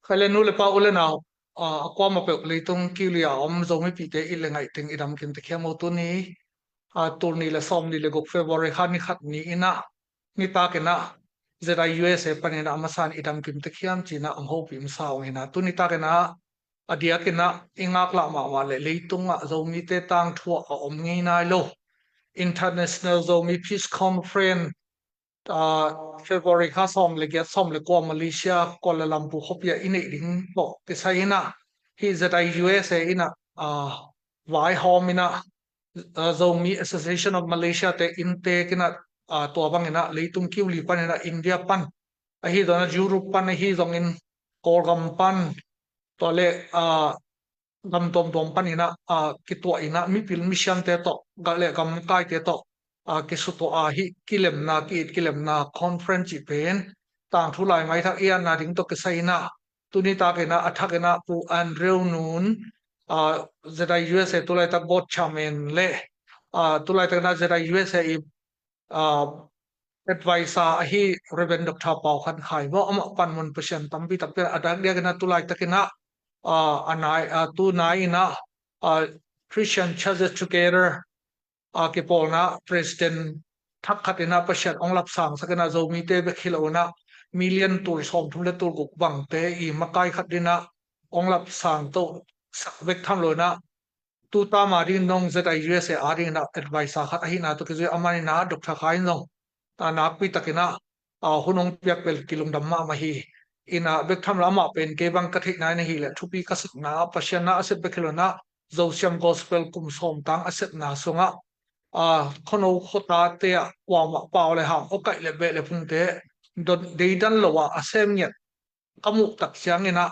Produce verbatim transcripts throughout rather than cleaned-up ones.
Pai le nu le pa u le nau, a kuamah peuh leitung kiuli a om Zomipihte i le ngaih teng i damkim tek hiam o tuni. A, tul nih le sawm nih le guk February kha ni khat ni inah, nitak inah Z I U S A paninah a masa in i damkim tek hiam cinah ang hopih masa ung inah, tuni tak inah a diakinah i ngaklah mahmah le leitungah Zomite tangthu ah a om ngei nai lo International Zomi Peace Conference, a, February kha sawm le giat, sawm le kua Malaysia Kuala Lumpur khuapi ah i neih ding tawh kisai inah, hih Z I U S A inah, a, vaihawm inah, a, Zomi Association of Malaysia te inntek inah, a, tua bang inah leitung kiuli pan inah India pan, ahi zongin Europe pan, ahi zongin Kawlgam pan, tua le, a, gam tuamtuam pan inah, a, kituah inah mipil misiamte tawh, ga le gam makaite tawh, a, kisutuah a hih kilemna, ki-it kilemna conference cih pen tangthu laimai thak i atna ding tawh kisai inah, tuni tak inah a thak inah Pu Andrew Nun, a, Z I U S A tulaitak board chairman le, a, tulaitak inah Z I U S A i, a, advisor ahi Reverend Doctor Pau Khan Khai maw, amah panmun Pasian tampi takpi a dak diak inah tulaitak inah, a, a nai, a, tu nai inah, a, Christian Churches Together, a, kipawlna president thak khat inah Pasian hong lapsangsak inah Zomite bek hi lo inah million tul sawmthum le tul guk bangte i makai khat dinah hong lapsang to sak bek tham lo inah, tu tama ding nong Z I U S A a ding inah advisor khat ahihna tawh kizui a man inah Doctor Khai in zong, a, nakpi tak inah, a, hun hong piak bel kilungdam mahmah hi. Inah bek tham lo amah pen kei bang ka theihna in ahih leh thupi ka sepna, Pasian na a sep bek hi lo inah Zosiam Gospel kum sawmtang a sepna sungah, a, khuano khuatate ah kuamah pau le ham, awkaih le beh le phungte deidan lo ah a sem ngiat ka muh tak ciang inah,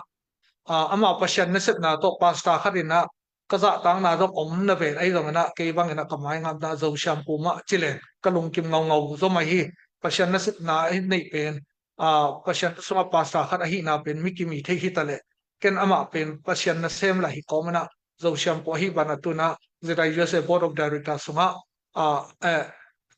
a, amah Pasian nasepna tawh pastor khat inah ka zahtakna zong om na ven ahi zong inah kei bang inah ka maingapna Zosiam pu mah ci leng ka lungkim ngaungau zaw mah hi. Pasian nasepna i neih pen, a, Pasian sungah pastor khat ahihna pen mi kimi thei hi ta leh, ken amah pen Pasian nasem lah hi kawm inah Zosiam pu ahi banah tu inah Z I U S A Board of Director sungah, a, eh,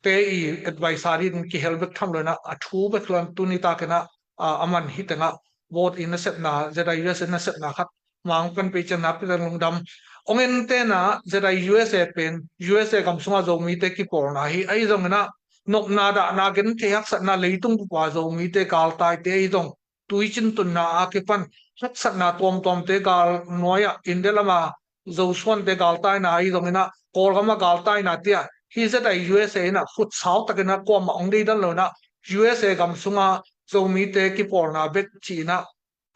te i advisor in kihel bek tham lo inah a thu bek lo in tuni tak inah, a, a man hi tengah board i nasepna, Z I U S A nasepna khat mang pan pei ciang nakpi tak lungdam. Hong en tenah Z I U S A pen U S A gam sungah Zomite kipawlna hi ahi zong inah nopna dahna gen thei haksatna leitung bup a Zomite galtaite ahi zong tuicin tunna a kipan haksatna tuamtuamte gal nuai ah India lam a Zosuante galtaina ahi zong inah Kawlgam a galtaina tiah hih Z I U S A inah khutsau tak inah kuamah hong deidan lo inah U S A gam sungah Zomite kipawlna bek ci inah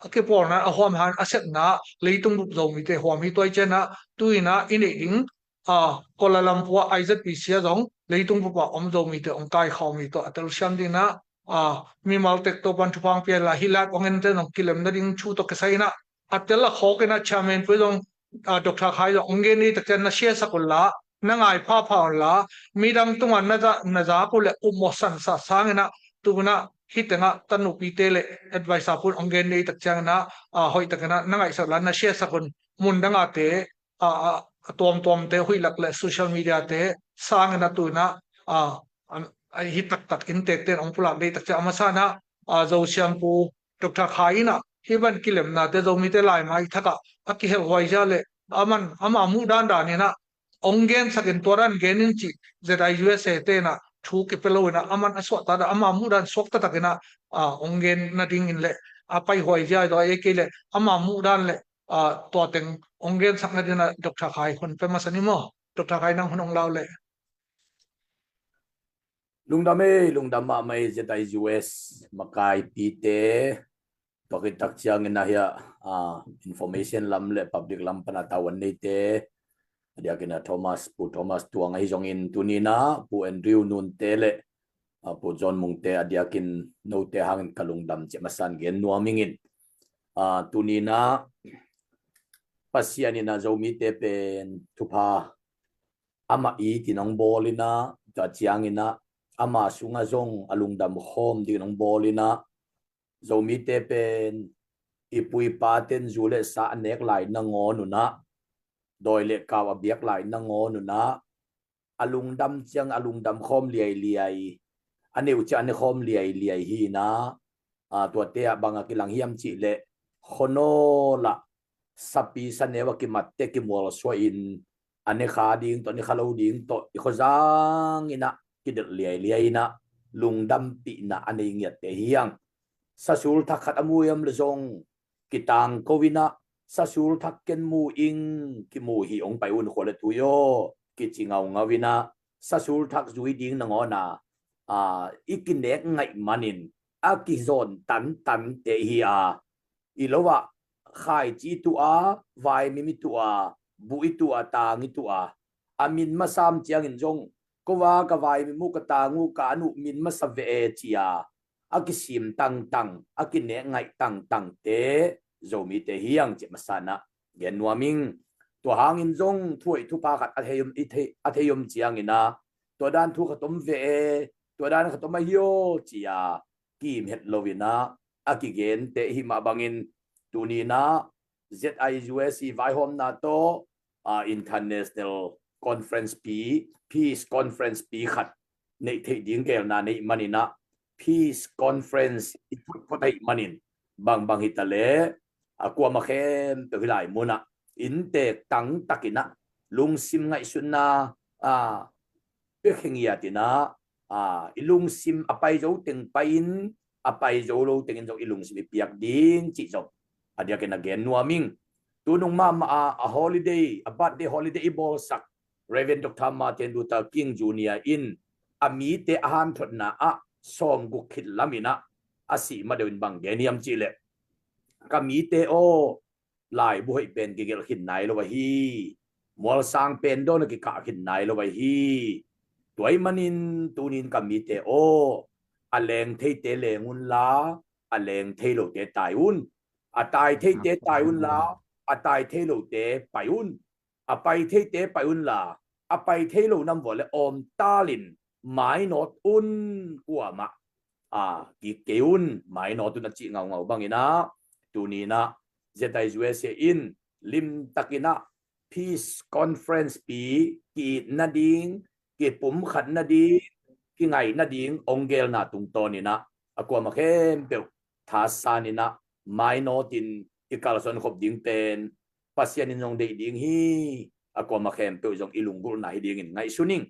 a kipawlna a huam han a sepna leitung bup Zomite huam hi. Tua hi ciang inah tu inah i neih ding, a, Kuala Lumpur ah I Z P C ah zong leitung bup a om Zomite hong kaikhawm hi tawh a telsiam ding inah, a, mimal tek Topan thupha hong pia inla hih live hong ente zong kilem nading thu tawh kisai inah a tel a khawk inah chairman pu zong, a, Doctor Khai zong hong gen ni tak ciang na share sak unla, na ngai phapha unla, midang tungah na za, na zak uh le upmawh sansa sang inah tu inah hih tengah tanupite le advisor pu in hong gen ni tak ciang inah, a, hoih tak inah na ngaihsak unla na share sak un. Mun dang a te, a, a, a tuamtuamte huih lak le social media te sang inah tu inah, a, a, a hi taktak inntekte in hong pulak dei tak ciang a masa inah, a, Zosiam pu Doctor Khai inah hih ban kilemnate Zomite laimai thak ah a kihelhuai zia le a man ama muh dandan inah hong gensak in tua dan gen in cih Z I U S A te inah thu kipia lo inah a man a suahtak dan ama muh dan suakta tak inah, a, hong gen nading in le a paihuai zia zaw e kei le ama muh dan le, a, tua teng hong gensak nading inah Doctor Khai hun pia masa ni maw? Doctor Khai nang hun hong lau le. Lungdam ei, lungdam mahmah ei Z I U S makaipite. Tua khit tak ciangin ah hiah, ah, information lam le public lam pana tau an neite, a diakin ah Thomas, Pu Thomas Tuang ahi zongin tuni inah Pu Andrew Nunte le, ah, Pu John Mungte a diakin note hangin ka lungdam cih masa in gen nuam ing in. Ah, tuni inah Pasian inah Zomite pen thupha amah itin hong bawl inah, tua ciangin ah ama sungah zong a lungdam khawm dingin hong bawl inah, Zomite pen i pu i pate'n zu le sa a nek lai nangawn un ah, dawi le kau a biak lai nangawn un ah, a lungdam ciang a lungdam khawm liailiai, a neu ciang a ne khawm liailiai hi inah, a, tuate ah bang a kilang hiam cih leh, khuanawl ah sapi saneu a kimatte kimualsuah in a ne kha ding tawh ne kha lo ding tawh i khuazang in ah kidelh liailiai in ah lungdampihna a nei ngiatte hi hang. Sasul thak khat a mu hiam le zong kitangko in ah sasul thak ken mu ing, kimu hi ong pai un khua le tui aw kici ngaungau in ah sasul thak zui ding nangawn a, a, i kinek ngaih manin a kizawn tantante hi a, i lo ah khaici i tuh a, vaimim i tuh a, buh i tuh a, tang i tuh a, a min masam ciangin zong ko va ka vaimim uh ka tang uh ka an uh min masa ve e ci a, a kisim tangtang a kinek ngaih tangtangte Zomite hi hang cih masa in ah gen nuam ing. Tua hangin zong thuhoih thupha khat a thei om, i thei, a thei om ciangin ah tua dan thu khat om ve e, tua dan khat om ahi aw ci a kim het lo in ah a kigente hi mah bangin tuni in ah Z I U S vaihawmna tawh, ah, International Conference pi, Peace Conference pi khat neih theih ding gelna neih manin ah Peace Conference i phutphut ahih manin bangbang hi ta leh a kuamah khempeuh hi lai mun ah inntek tangtak in ah lungsim ngaihsutna, ah, pia khe ngiat in ah, ah, i lungsim a pai zo teng pai in, a pai zo lo tengin zong i lungsim i piak ding cih zong a diakin a gen nuam ing. Tunung mahmah a, a holiday, a birthday holiday i bawlsak Reverend Doctor Martin Luther King Junior in a mite a hanthotna ah sawmguk khit lam in ah a sih ma deuh in bang gen hiam cih leh, ka mite aw, laibu hoih pen kigelh khin nai lo ahi, mualsang pen dawn a kikah khin nai lo ahi. Tua ahih manin tunin ka mite aw, a leng theite leng unla, a leng thei lote tai un. A tai theite tai unla, a tai thei lote pai un. A pai theite pai unla, a pai thei lo nam vua le awmtalin mainawt un, kuamah, a, kik kei un, mainawt un a cih ngaungau bangin ah tuni in ah Z I U S in limtakin ah Peace Conference pi ki-it nading, kipumkhat nading, kingaih nading ong gelna tungtawn in ah a kuamah khempeuh thasan in ah mainawtin i kalsuan khop ding pen Pasian in zong deih ding hi. A kuamah khempeuh zong i lunggulhna hi dingin ngaihsun ing.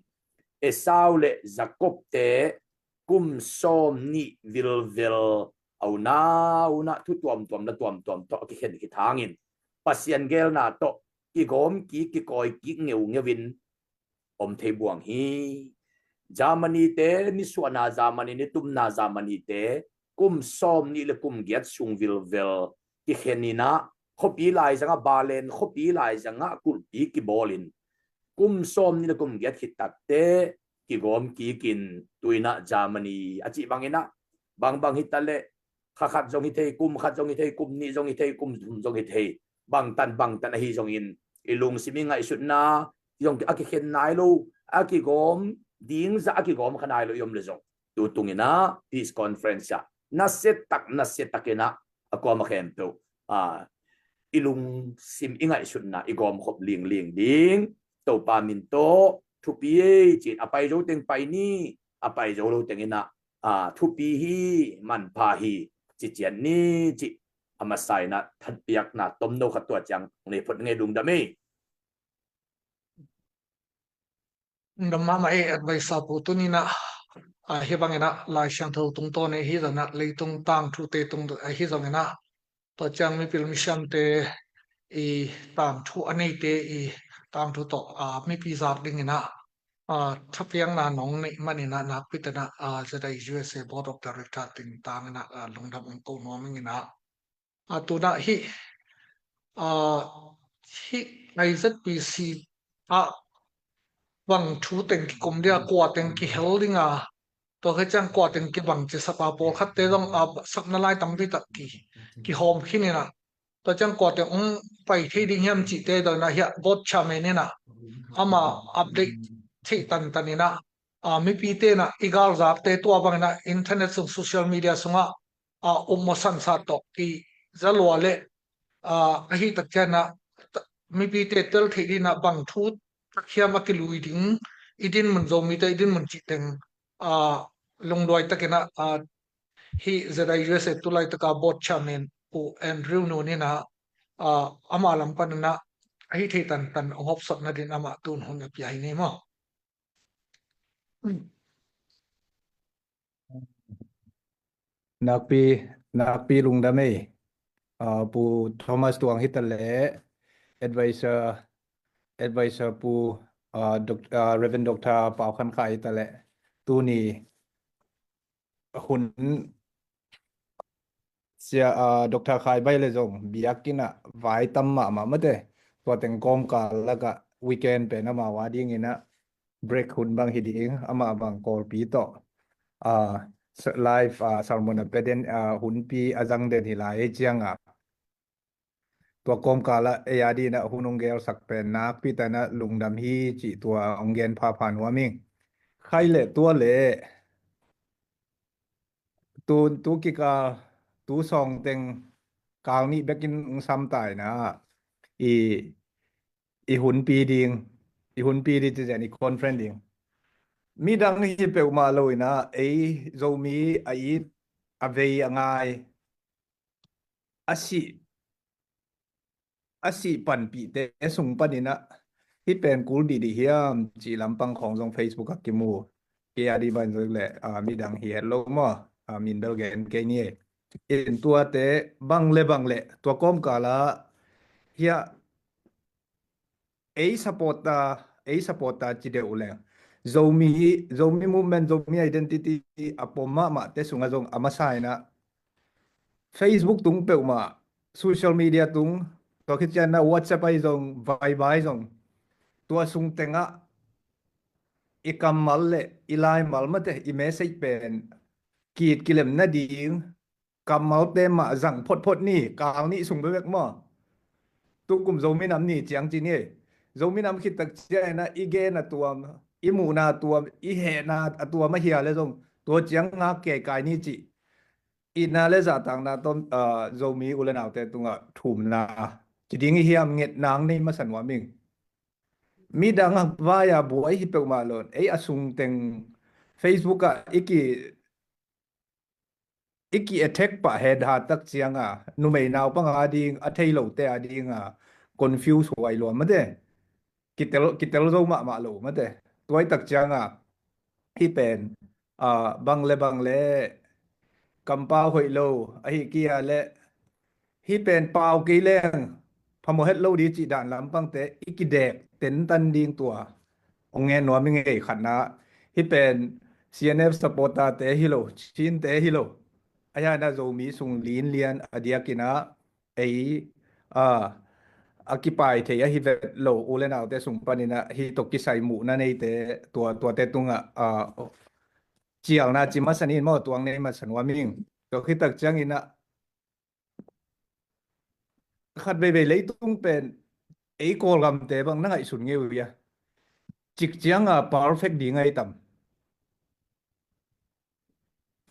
Esau le Jakob te kum sawm nih vilvel a unau un ah thu tuamtuam la tuamtuam tawh a kikhen khit hangin Pasian gelna tawh kigawm kik kikawi kik ngeungeu in om thei buang hi. Germany te, nisuahna Germany, nitumna Germany te kum sawm nih le kum giat sung vilvel kikhen in ah khuapi laizangah, Berlin khuapi laizangah kulhpi kibawlin kum sawm nih le kum giat khit takte kigawm kikin tu in ah Germany a cih bangin ah bangbang hi ta leh, kha khat zong hi thei, kum khat zong hi thei, kum nih zong hi thei, kum thum zong hi thei, bangtan bangtan ahi zongin i lungsim i ngaihsutna zong a kikhen nai lo, a kigawm ding zah a kigawm kha nai lo i om le zong, tu tung in ah Peace Conference ah nasia tak nasia tak in ah a kuamah khempeuh, a, i lungsim i ngaihsutna i gawmkhop lingling ding, Topa min tawh thupi ei ci-in a pai zo teng pai ni, a pai zo lo teng in ah, a, thupi hi, manpha hi, ci ciat ni cih a masa in ah thatpiakna tomno khat tua ciang nei phot ngei, lungdam ei. Lungdam mahmah ei, advice a pu tuni in ah, a, hih bangin ah Lai Siangtho tungtawn ei hi zongin ah, leitung tangthute tung ahi zongin ah, tua ciang mipil misiamte i tangthu a neite i tangthu tawh, a, mipi zak dingin ah, a, thapiakna nong neih manin ah nakpi takin ah, a, Z I U S A Board of Director teng tangin ah, a, lungdam ong ko nuam ing in ah. A, tu in ah hih, a, hih I Z P C ah bang thu teng kikum ding a, kua teng kihel ding a, tua khit ciang kua teng kibang ci sap a, pawlkhatte zong, a, sapna lai tampi tak ki, kihawm khin in ah, tua ciang kua teng hong pai thei ding hiam cihte tua in ah hiah board chairman in ah ama update theih tantan in ah, a, mipite in ah i galzakte tua bangin ah internet sung, social media sungah, a, upmawh sansa tawh kiza lua le, a, ahi tak ciangin ah mipite tel theih dingin ah bang thu tak hiam a kilui ding, i dinmun, Zomite i dinmun cih teng, a, lungduai takin ah, a, hih Z I U S A tulaitaka board chairman Pu Andrew Nun in ah, ah, amah lam pan in ah, a hih theih tantan a hawpsot nadin amah tun hun a pia hi ni maw. Nakpi, nakpi lungdam ei. Ah, Pu Thomas Tuang hi ta leh, advisor, advisor Pu, ah, Doc-, ah, Reverend Doctor Pau Khan Khai hi ta leh, tuni hun sia, ah, Doctor Khai Bai le zong biakinn ah vai tam mahmah mate. Tua teng kawmkal lakah weekend pen amau a dingin ah break hun bang hi ding, amah bang Kawlpi tawh, ah, s-, live, ah, sermon a pia den, ah, hunpi a zang den hi lai ei ciangah. Tua kawmkal ah ei a dingin ah hun hong gelsak pen nakpi takin ah lungdam hi cih tua hong gen phapha nuam ing. Khai le tua le tu, tu kikal, tu sawng teng kal nih bekin hong sam ta in ah, i, i hunpi ding, i hunpi ding ci zen, i conference ding. Midang hi peuhmah lo in ah, ei Zomi a it, a vei, a ngai, a sih, a sih panpihte sung panin ah, hih pen kul dihdih hiam cih lampang khawng zong Facebook ah kimu. Kei a ding bang zong le, ah, midang hi het lo maw? Ah, min bel gen kei ni ei. In tuate bang le bang le, tua kawmkal ah hiah ei supporter, ei supporter ci deuh leng, Zomi, Zomi movement, Zomi identity a pom mahmahte sungah zong a masa in ah, Facebook tung peuhmah, social media tung, tua khit ciangin ah WhatsApp ahi zong, Viber ahi zong, tua sung tengah i kammal le i laimal mate, i message pen ki-it kilem nading kammalte mah zang photphot ni, kal nih sung bekbek maw? Tukum Zomi Nam Ni ciang ci ni. Zomi Nam khit tak ciangin ah i gen a tuam, i muhna a tuam, i hehna a tuam ahi a le zong, tua ciang ngak keikai ni cih itna le zahtakna tawh, ah, Zomi u le naute tungah thumna ci ding hi hiam, ngetna nei masa nuam ing. Midang a vai-a buai hi peuhmah lo in, ei a sung teng Facebook ah i ki, i ki-attack pah het hat tak ciangah, numei naupang a ding, a thei lote a dingah confuse huai lua mate. Kitel, kitel zo mahmah lo mate. Tua hi tak ciangah, hih pen, ah, bang le bang le kampau hoih lo, ahi kia le, hih pen pau kei leng phamawh het lo ding cih dan lampangte i kidek tentan ding tua hong ngen nuam ing ei. Khatna, hih pen C N F supporter-te hi lo, Chin-te hi lo, ahi a na Zomi sung linlian a diakin ah ei, ah, a kipai thei ahi vet lo u le naute sung panin ah hih tawh kisai muhna neite, tua, tuate tungah, ah, cialna ci masa ni maw, tuang nei masa nuam ing. Tua khit tak ciangin ah khat veivei leitung pen ei Kawlgamte bang na ngaihsun ngei uh hia? Cik cianga perfect ding ahi tam?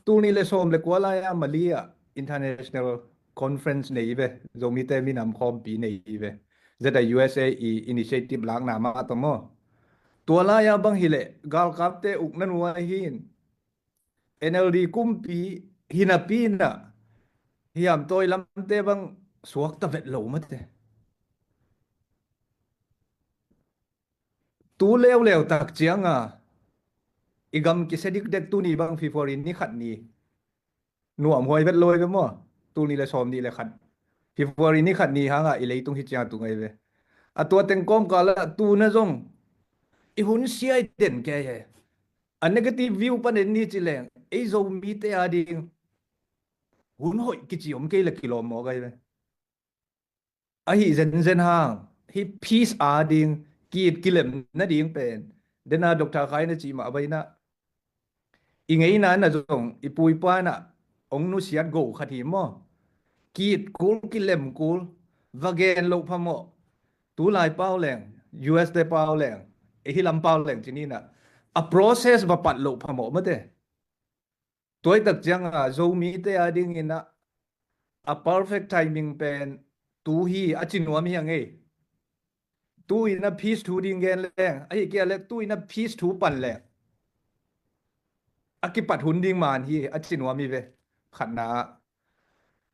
Tul nih le sawm le kua lai-a Mali ah international conference nei hi ve, Zomite minam khawmpi nei hi ve. Zeta U S A i initiative lakna mah tawh maw? Tua lai-a bang hileh galkapte ukna nuai hi in, N L D kumpi hinapi inah hiam tawi lamte bang suakta vet lo mate. Tu leuleu tak cianga i gam kisia dikdek tuni bang February ni khat ni nuamhuai vet lo hi ve maw? Tul nih le sawm nih le khat, February ni khat ni hanga i leitung hi cianga tung ahi ve. A tua teng kawmkalah tuna zong i hun sia i den kei he. A negative view panin ni ci leng ei Zomite ading hun hoih kici om kei le kilawm mawk ahi ve. Ahi zenzen hang hih peace ading, ki-it kilem nading pen dena Doctor Khai na cih mah bainah i ngeina na zong i puipa inah ong nusiat go khat hi maw? Ki-it kul, kilem kul, va gen loh phamawh. Tulai pau leng, U S te pau leng, ei hi lam pau leng cininah a process va pat loh phamawh mate. Tuaitak cianga Zomite adinginah a perfect timing pen tu hi a ci nuam hi a ngei. Tu inah peace thu ding gen leng, ahi kia le tu inah peace thu pan leng a kipat hun ding man hi a ci nuam hi ve. Khatna ah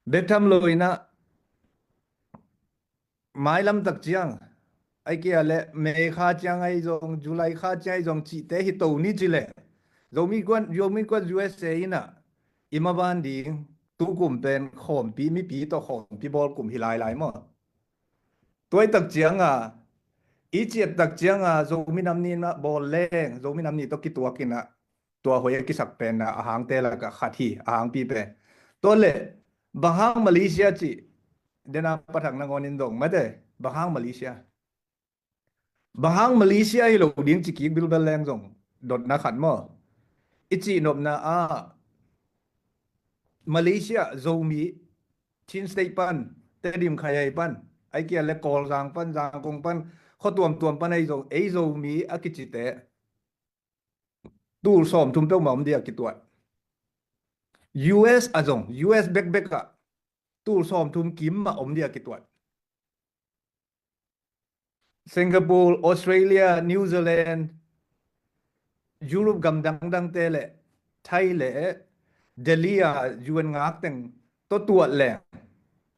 Bek tham lo in ah, mailam tak ciang, ai kia le May kha ciang ai zong, July kha ciang ai zong cihte hi to ni ci leh, Zomi kuan, Zomi kuan U S A in ah i maban ding, tu kum pen khawmpi, mipi tawh khawmpi bawl kum hi lailai maw? Tuai tak ciang a, i ciat tak ciang a, Zomi nam ni in ah bawl leng, Zomi nam ni tawh kituak in ah, tua hoi a kisak pen a hangte lakah khat hi, a hangpi pen. Tua le, bang hang Malaysia cih, dena pathak nangawn in dong mate, bang hang Malaysia. Bang hang Malaysia hi lo ding ci kik bilbel leng zong, dotna khat maw? I cih nopna ah, Malaysia, Zomi, Chin State pan, Tedim Khayaay pan, ai kia le Kawlzang pan, Zangkong pan, khuatuamtuam pan ei Zo, ei Zomi a kicite tul sawmthum peuhmah om dia kituat. U S a zong, U S bekbek ah tul sawmthum kim mah om dia kituat. Singapore, Australia, New Zealand, Europe gam dangdangte le Thai le Delhi a U N ngak teng tawh tuat leng,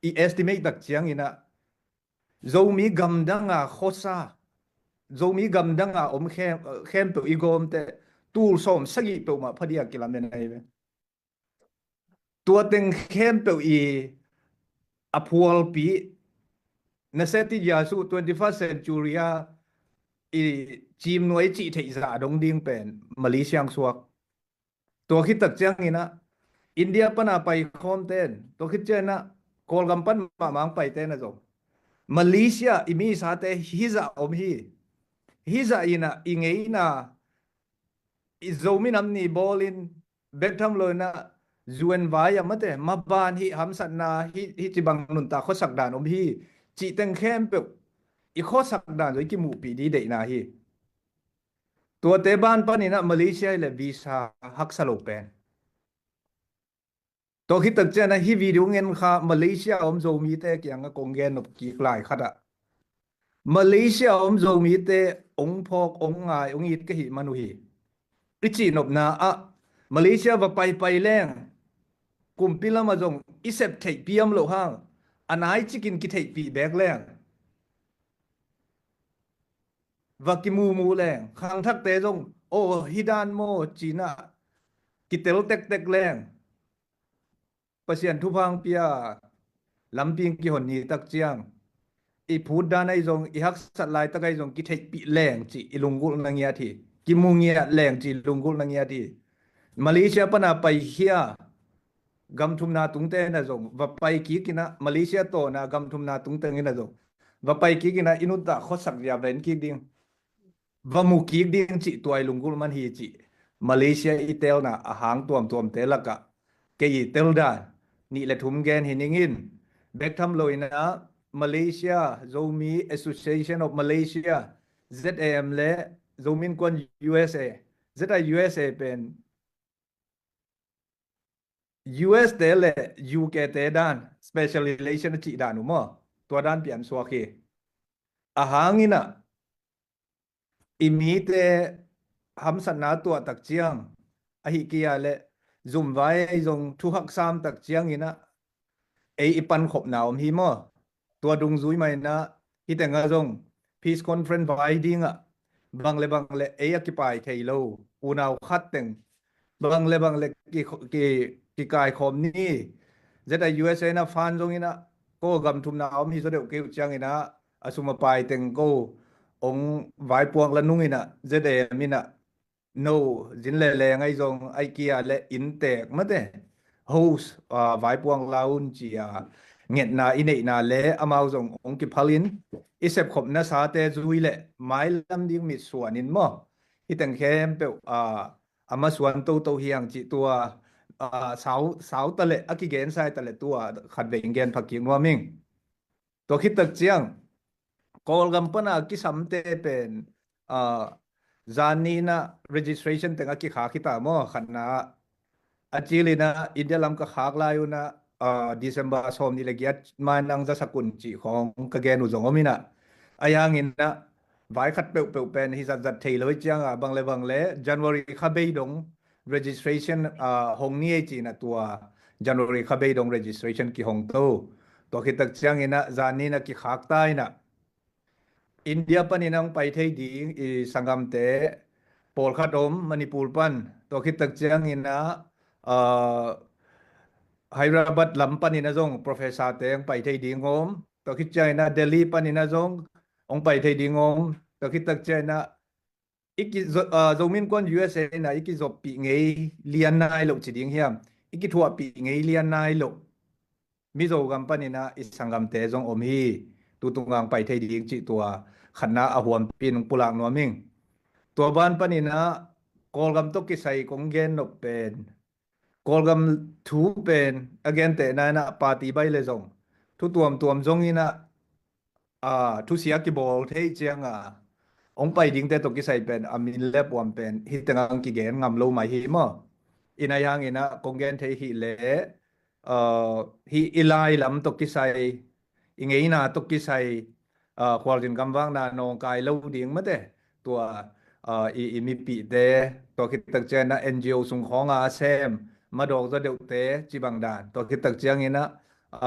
i estimate tak ciang in ah, Zomi gamdang a khuasa, Zomi gamdang a om khem, khempeuh i gawmte tul sawm sagih peuhmah pha dia kilamen ahi ve. Tua teng khempeuh i a phualpi, na seti ya su twenty-first century a i cimnuai cih theih zah dong ding pen Malaysia suak. Tua khit tak ciang in ah, India pan a pai khawm ten, tua khit ciang in ah, Kawlgam pan mahmah pai ten a zong, Malaysia i misate hizah om hi. Hizah in ah, i ngeina, i Zomi nam ni bawl in, bek tham lo in ah, U N vai a mate, maban hi hamsatna, hi, hi ci bang nuntak khuasak dan om hi, cih teng khempeuh, i khuasak dan zong i kimuhpih di deihna hi. Tuate ban pan in ah Malaysia hi le visa haksa lo pen. Tua khit tak ciang ah hih video ngen kha Malaysia om Zomite kiang ah kong gen nop kik lai khat ah, Malaysia om Zomite ong phawk, ong ngai, ong it ka hih man uh hi. I cih nopna ah, Malaysia va paipai leng, kumpi lam ah zong i sep theihpi om loh hang, a nai cikin kitheihpih bek leng, va kimumu leng, khangthakte zong, aw, hi dan maw, ci-in ah kitel tektek leng, Pasian thupha hong pia, lampi hong kihon ni tak ciang, i phut dan ahi zong, i haksat laitak ahi zong, kitheihpih leng cih i lunggulhna ngiat hi. Kimu ngiat leng cih i lunggulhna ngiat hi. Malaysia pan a paikhia gam thumna tungte in ah zong, va pai kik in ah, Malaysia tawh na gam thumna tung teng in ah zong, va pai kik in ah, i nuntak khuasak zia va en kik ding, va mu kik ding cih tua i lunggulh man hi cih Malaysia i telna a hang tuamtuamte lakah kei i tel dan nih le thum gen hi ning in, bek tham lo in ah Malaysia, Zomi Association of Malaysia, Z A M le Zomi Innkuan U S A, Z I U S A pen U S te le U K te dan, special relation a cih dan uh maw, tua dan pian suak hi. A hang in ah, i mite hamsatna tuah tak ciang, ahih kei leh zumvai ei zong thuhak sam tak ciang in ah, ei i pankhopna om hi maw? Tua dungzui mah in ah, hih teng ah zong peace conference vai ding ah, bang le bang le ei a kipai thei lo unau khat teng, bang le bang le ki, ki, kikaikhawm ni. Z I U S A in ah fund zong in ah, ko gam thumna om hi zaw deuh kei uh ciang in ah, a sum a pai teng ko ong vaipuak la nung in ah, Z A M in ah, no, zin le leng ei zong, ahih kei leh inntek mate, host, ah, vaipuak la un ci-a ngetna i neihna le amau zong ong kiphal in, i sepkhop nasate zui le mailam ding mitsuan in maw, hih teng khempeuh, ah, a masuan toto hi hang cih tua, ah, sau, sau ta le, a kigen sai ta le tua khatvei gen pha kik nuam ing. Tua khit tak ciang, Kawlgam pan a kisamte pen, ah, zan ni in ah registration teng a kikhak hi ta maw, khatna ah. A cil in ah India lam ka khak lai un ah, ah, December sawmnih le giat mai nang zasak un cih khawng ka gen uh zong om in ah. Ahih hangin ah, vai khat peuhpeuh pen hi zatzat thei lo ih ciang ah, bang le bang le January kha bei dong registration, ah, hong ni ei ci-in ah tua January kha bei dong registration kihong to. Tua khit tak ciangin ah zan ni-in ah kikhak ta in ah, India panin ah hong pai thei ding i sanggamte pawlkhat om Manipur pan. Tua khit tak ciangin ah, ah, Hyderabad lam panin ah zong professor te hong pai thei ding om. Tua khit ciangin ah Delhi panin ah zong hong pai thei ding om. Tua khit tak ciangin ah i ki, Zo-, ah, Zomi Innkuan U S A in ah i kizoppih ngei lian nai loh ci ding hiam, i kithuahpih ngei lian nai loh Mizo gam panin ah i sanggamte zong om hi. Tu tung ah hong pai thei ding cih tua khatna a huampi in hong pulak nuam ing. Tua ban panin ah Kawlgam tawh kisai kong gen nop pen, Kawlgam thu pen a gentehna in ah party bai le zong thu tuamtuam zong in ah, ah, thusia kibawl thei ciang a hong pai dingte tawh kisai pen a min le puam pen hih teng ah hong kigen ngam lo mai hi maw. Ina hang in ah kong gen thei hi leh, ah, hih i lai lam tawh kisai, i ngeina tawh kisai, ah, khualzin gamvakna nawngkai lo ding mate, tua, ah, i, i mipihte, tua khit tak ciangin ah N G O sung khawng a sem madawk zaw deuhte cih bang dan, tua khit tak ciangin ah,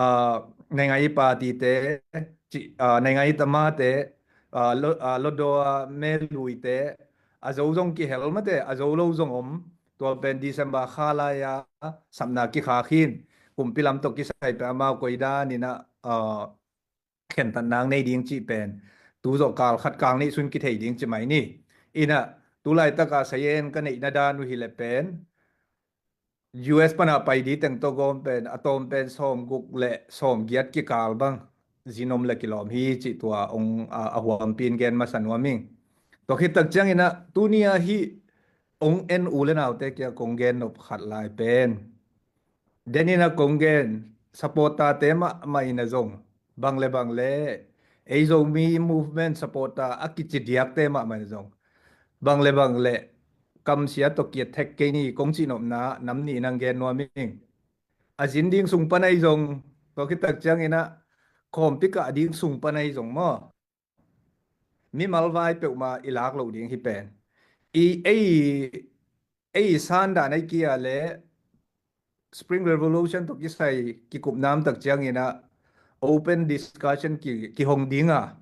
ah, naingai i party te, ci, ah, naingai i tamate, ah, lo, ah, lotdaw a meluite, a zo zong kihel mate, a zo lo zong om. Tua pen December kha lai-a sapna kikhak hi-in, kumpi lam tawh kisai pen amau koi dan in ah, ah, khentatna nei ding cih pen tu zawh kal khat kal nih sung kithei ding ci mai ni. In ah tu laitak a sayen ka neihna dan uh hi leh pen U S pan a pai ding teng tawh gawm pen a tawm pen sawmguk le sawmgiat kikal bang zin om le kilawm hi cih tua hong, a, a huampi in gen masa nuam ing. Tua khit tak ciangin ah tuni a hih hong en u le naute kiang kong gen nop khat lai pen, den in ah kong gen supporter te mahmah in ah zong, bang le bang le ei Zomi movement supporter a kici diakte mahmah in ah zong, bang le bang le kamsia tawh ki-attack kei ni kong cihnopna nam nih in hong gen nuam ing. A zin ding sung pan ahi zong, tua khit tak ciangin ah khawmpi kah ding sung pan ahi zong maw, mimal vai peuhmah i lak loh ding hi pen. I, ei, ei sandan ahi kei leh Spring Revolution tawh kisai kikup nam tak ciangin ah open discussion ki, kihong ding a,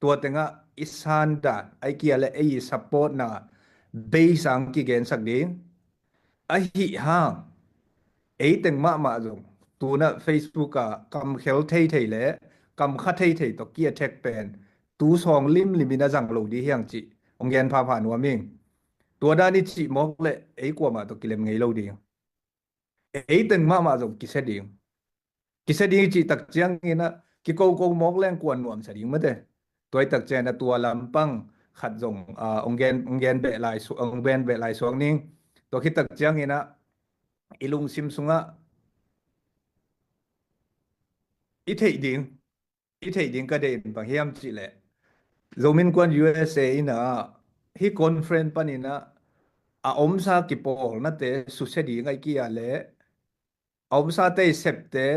tua teng ah i sandan ahi kei leh ei supportna base ah kigensak ding. Ahi hang ei teng mahmah zong tu-in ah Facebook ah kam khel theithei le kam kha theithei tawh ki-attack pen tu sawng limlim in a zang lo ding hi hang cih hong gen phapha nuam ing. Tua dan i cih mawk leh ei kuamah tawh kilem ngei lo ding. Ei teng mahmah zong kisia ding. Kisia ding i cih tak ciangin ah kikoko mawk leng kuan nuamsa ding mate. Tua i tak ciangin ah tua lampang khat zong, ah, hong gen, hong gen beh lai su-, hong gen beh lai suak ning. Tua khit tak ciangin ah i lungsim sungah i theih ding, i theih ding ka deih in bang hiam cih leh, Zomi Innkuan U S A in ah hih conference panin ah a omsa kipawlnate susia ding ahi kei leh a omsate i septe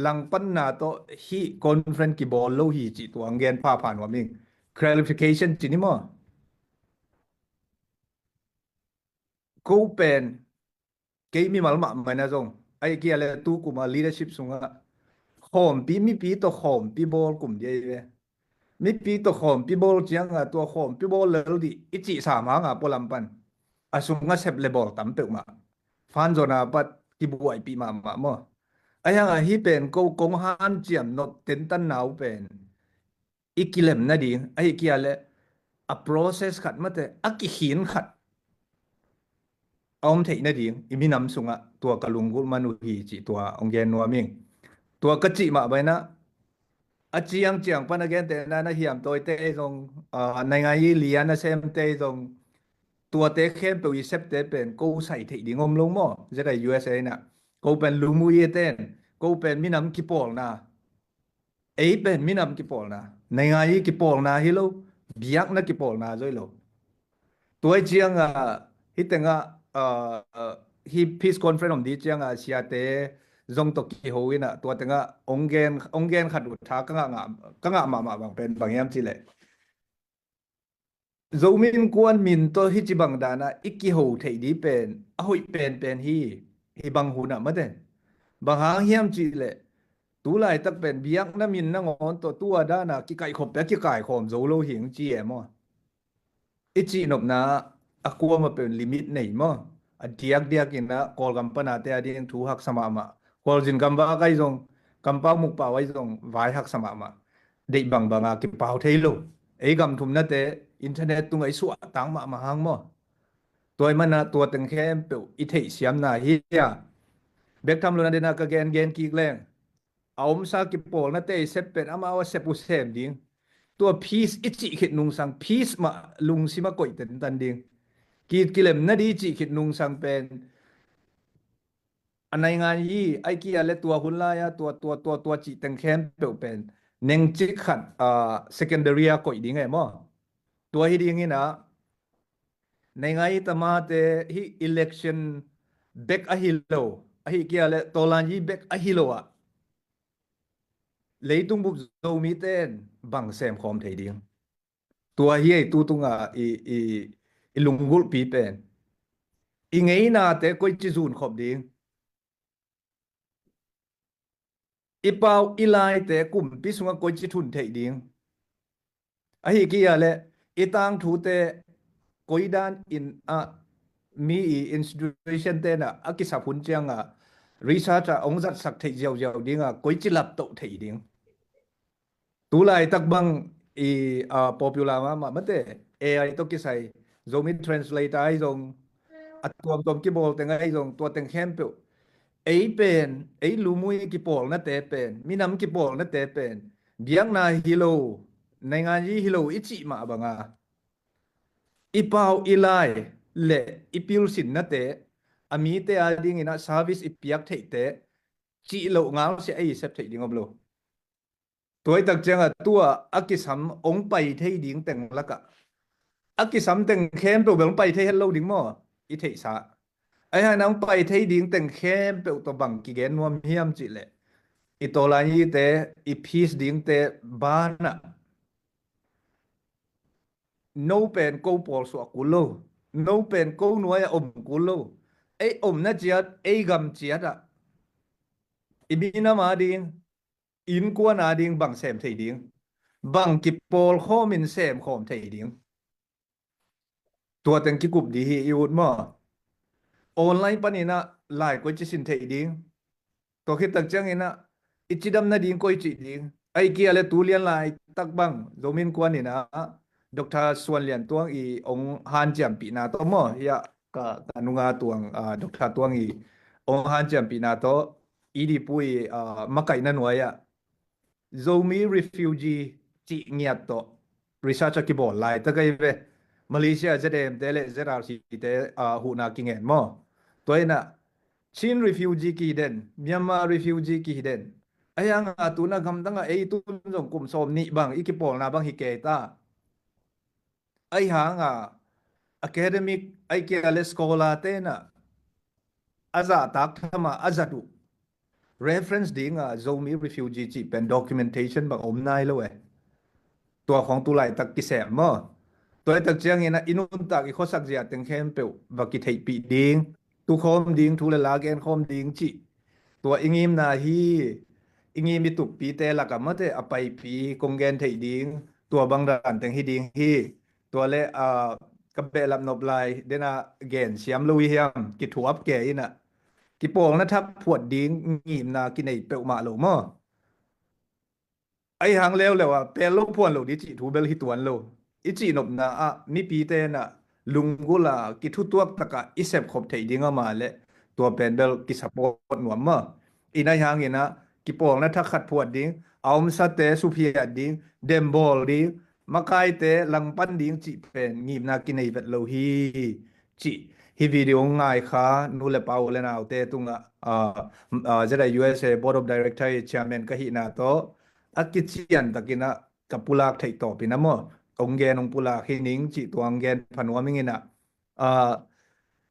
langpanna tawh hih conference kibawl lo hi cih tua hong gen phapha nuam ing. Clarification ci ni maw? Ko pen kei mimal mahmah in ah zong ahi kei leh tu kum a leadership sungah khawmpi, mipi tawh khawmpi bawl kum ding ahi ve. Mipi tawh khawmpi bawl ciang a tua khawmpi bawl lel ding i cih sam hang a pualam pan a sungah sep le bawl tam peuhmah fan zawn a pat kibuaipih mahmah maw. Ahi hang a hih pen ko kong hanciam nop tentanna uh pen i kilem nading ahi kei leh a process khat mate, a kikhin khat a om theih nading i minam sungah tua ka lunggulh man uh hi cih tua hong gen nuam ing. Tua ka cih mah bang in ah a ciangciang pan a gentehna na hiam tawite zong, ah, naingai i lian a semte zong, tuate khempeuh i septe pen ko sai theih ding om lo maw? Zeta U S A in ah ko pen lumuite in ko pen minam kipawlna, ei pen minam kipawlna, naingai i kipawlna hi lo, biakna kipawlna zoi lo. Tua i ciang a hih teng ah, ah, ah, hih peace conference om ding ciang a siate zong tawh kiho in ah tua teng ah hong gen, hong gen khat uh tha ka ngah, ngah, ka ngah mahmah bang pen bang hiam cih leh, Zomi Innkuan min tawh hih ci bang dan ah i kiho theih ding pen a hoih penpen hi. Hih bang hun ah mate, Bang hang hiam cih leh, tu laitak pen biakna min nangawn tawh tu a dana kikaihkhop pia kikaikhawm zo lo hing ci e maw? I cihnopna a kuama pen limit nei maw? A diakdiak in a Kawlgam pana te a ding thu haksa mahmah. Khualzin gamvak ahi zong, kampau mukpau ahi zong vai haksa mahmah. Deih bangbanga kipau thei lo. Ei gam thumnate internet tunga i suahtak mahmah hang maw? Tua i mana tua teng khempeuh i theihsiamna hi a. Bek tham lo na dena ka gengen kik leng, a omsa kipawlnate i sep pen amau a sep uh sem ding. Tua peace i cih khit nungsang peace mah lungsim a koih tentan ding. Kit kilemna di i cih khit nungsang pen a naingan yi ai kia le tua hun lai-a tua tua tua tua cih teng khempeuh pen nengcik khat a secondary a koih ding e maw? Tua hi dingin a naingan yi tamate hih election bek ahi lo, ahi kia le tawlan yi bek ahi lo ah leitung bup Zomite in bang semkhawm thei ding? Tua hi ei tu tunga i, i, i lunggulhpi pen. I ngeinate koici zunkhop ding? I pau i laite kumpi sunga koici thun theih ding? Ahi kia le i tangthute koidan in a mi i institution tena a kisap hun cianga research a ong zatsak theih ziauziau dinga koici laptoh theih ding? Tu laitak bang i, a, popular mahmah mate A I tawh kisai Zomi translator ahi zong a tuamtuam kibawl teng ahi zong tua teng khempeuh ei pen, ei lumui kipawlnate pen, minam kipawlnate pen biakna hi lo, naingan yi hi lo i cih mah banga i pau i lai le i pilsinnate a mite a dingin a service i piak theihte cih loh ngal sia ei sep theih ding om lo. Tuaitak cianga tua a kisam ong pai thei ding teng laka a kisam teng khempeuh bel ong pai thei het lo ding maw? I theihsa ahi hana ong pai thei ding teng khempeuh tawh bang kigen nuam hiam cih leh i tawlan yite i peace dingte banah no pen ko pawlsuah kul lo, no pen ko nuai-ah om kul lo. Ei omna ciat, ei gam ciatah i minam a ding, innkuan a ding bang sem thei ding? Bang kipawlkhawmin semkhawm thei ding? Tua teng kikup di hi i ut maw? Online paninah lai koici sin thei ding? Tua khittak cianginah i cidam nading koici ding? Ahi kia le tulian laitak bang Zomi Innkuan inah Doctor Suan Lian Tuang i ong hanciampihna tawh maw? Hiah ka, ka nunga tuang, ah, Doctor Tuang i ong hanciampihna tawh i dipu i, ah, makaihna nuai-ah Zomi refugee cih ngiat tawh research a kibawl laitak ahi ve. Malaysia Z A M te le Z R C te, ah, huhna kingen maw? Tua inah Chin refugee kihi den, Myanmar refugee kihi den. Ahi hanga tuna gamdangah ei tun zong kum sawm nih bang i kipawlna bang hi kei ta. Ahi hanga academic ahi kia le scholar tenah a zahtak thama a zat uh reference dinga Zomi refugee cih pen documentation bang om nai lo eh. Tua khawng tu laitak kisem maw? Tuaitak cianginah i nuntak i khuasak zia teng khempeuh va kitheihpih ding, tukhawm ding, thu le la genkhawm ding cih tua i ngimna hi. I ngim i tuppite lakah mate a paipi kong gen theih ding tua bang dan teng hi ding hi. Tua le, ah, ka behlap nop lai dena gen siam lo i hiam, kithuap ke inah kipawlna thak phuat ding ngimna kinei peuhmah lo maw? Ahi hang leuleu ah pel lo phuan lo di cih thu bel hi tuan lo. I cihnopna ah mipite inah lunggulha kithutuak takah i sepkhop theih ding ama le tua pen bel kisupport nuam maw? Inah ahi hanginah kipawlna thak khat phuat ding, a omsate suphiat ding, dembawl ding, makaite langpan ding cih pen ngimna kinei vet lo hi. Cih hi video ngaikha nu le pa u le naute tungah, ah, ah, Z I U S A Board of Director i chairman ka hihna tawh a kician takinah ka pulak theih tawpin a maw? Ong gen ong pulak hi ning cih tua ong gen phanuam inginah, ah,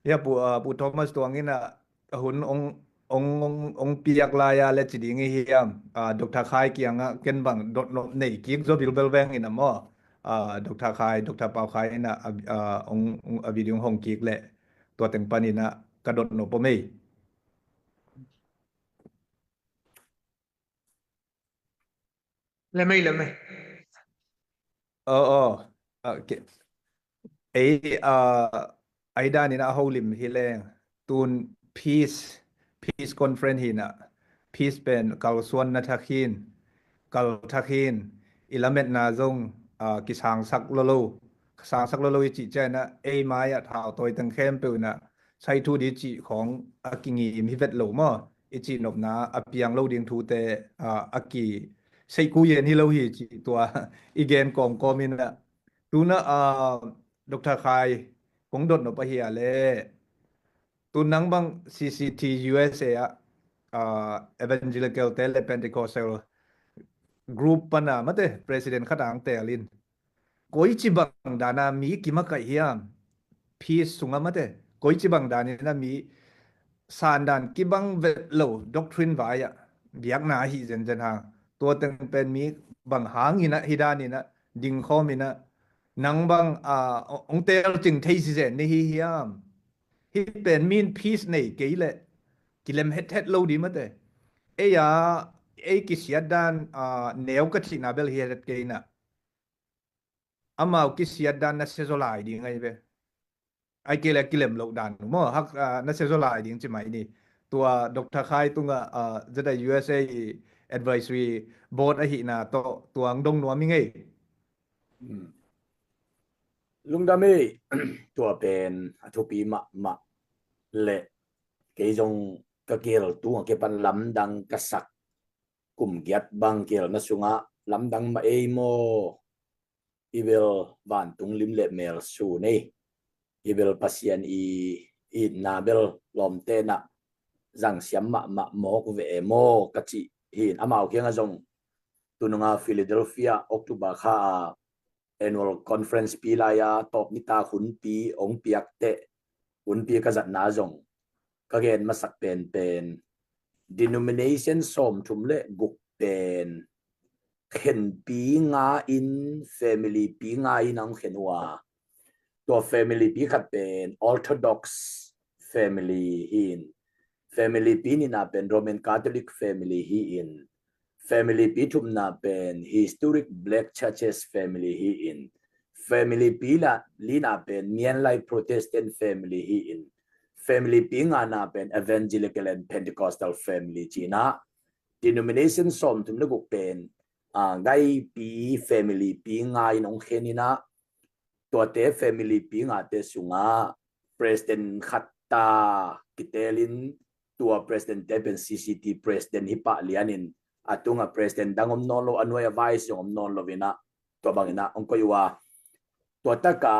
ya Pu, ah, Pu Thomas tuang inah a hun ong, ong, ong, ong piak lai-a le ci ding i hiam? Ah, Doctor Khai kiangah ken bang dotnop nei kik zaw bilbel veng inah maw? Ah, Doctor Khai, Doctor Pau Khai inah a, ah, ong, ong, a video hong kik leh tua teng paninah ka dotnop om ei. Lemei, lemei. Oh, oh. Okay. Ei, uh, ei danin a holim hi leng. Tun peace, peace conference hi na. Peace pen kalsuan na thak hin, kal thak hin, i lametna zong, uh, kisangsak lolo, sangsak lolo i cih ciang na, ei mai a thau toi teng khempeuh na, sai thu di cih khong a kingim hi vet lo maw? I cih nopna a piang lo ding thute, ah, a ki seikhu yen hi lo hi cih tua i gen kawmkawm in ah. Tuna, ah, Doctor Khai kong dot nop ahi a le. Tu nang bang C C T U S A ah, ah, Evangelical te le Pentecostal group pana mate president khat ang tel in. Koici bang dana mi kimakaih hiam? Peace sunga mate. Koici bang danina mi sandan kibang vet lo doctrine vai ah biakna ahi zenzen hang. Tua teng pen mi bang hangina hi danina dingkhawmina nang bang, ah, ong tel cing thei si zen ni hi hiam? Hi pen min peace nei kei le kilem het het lo di mate. Ei a, ei kisiat dan, ah, neu ka cihna bel hi het het keina. Amau kisiat dan na sia zaw lai ding ahi ve. Ai kei le kilem loh dan maw hak, ah, na sia zaw lai ding ci mai ni. Tua Doctor Khai tunga, ah, Z I U S A i advisory board ahihna tawh tuang dong nuam i ngei. Hmm. Lungdam ei, tua pen a thupi mahmah le kei zong ka kihel tunga kipan lamdang ka sak kum giat bang kihelna sungah lamdang mah ei maw? I bel vantung lim le mel su nei. I bel Pasian i itna bel lawmte na zangsiam mahmah mawk ve e maw ka cih hin amau kiangah zong tununga Philadelphia October kha a annual conference pi lai-a tawp nitak hunpi ong piak teh hunpi ka zatna zong ka gen masak penpen denomination sawmthum le guk pen khenpi nga in family pi nga in ang khen uh a tua family pi khat pen Orthodox family hi in family pi nihna pen Roman Catholic family hi in family pi thumna pen historic black churches family hi in family pi la lina pen Myanmar Protestant family hi in family pi ngana pen Evangelical and Pentecostal family cina denomination sawmthum le guk pen, ah, gaipi family pi nga in ong khen ina tuate family pi ngate sunga president khat ta kitelin tua president te pen C C T president hi pah lianin a tunga president dang om nawn lo a nuai a vice zong om nawn lo ina tua bangina ong koi uh a tua taka,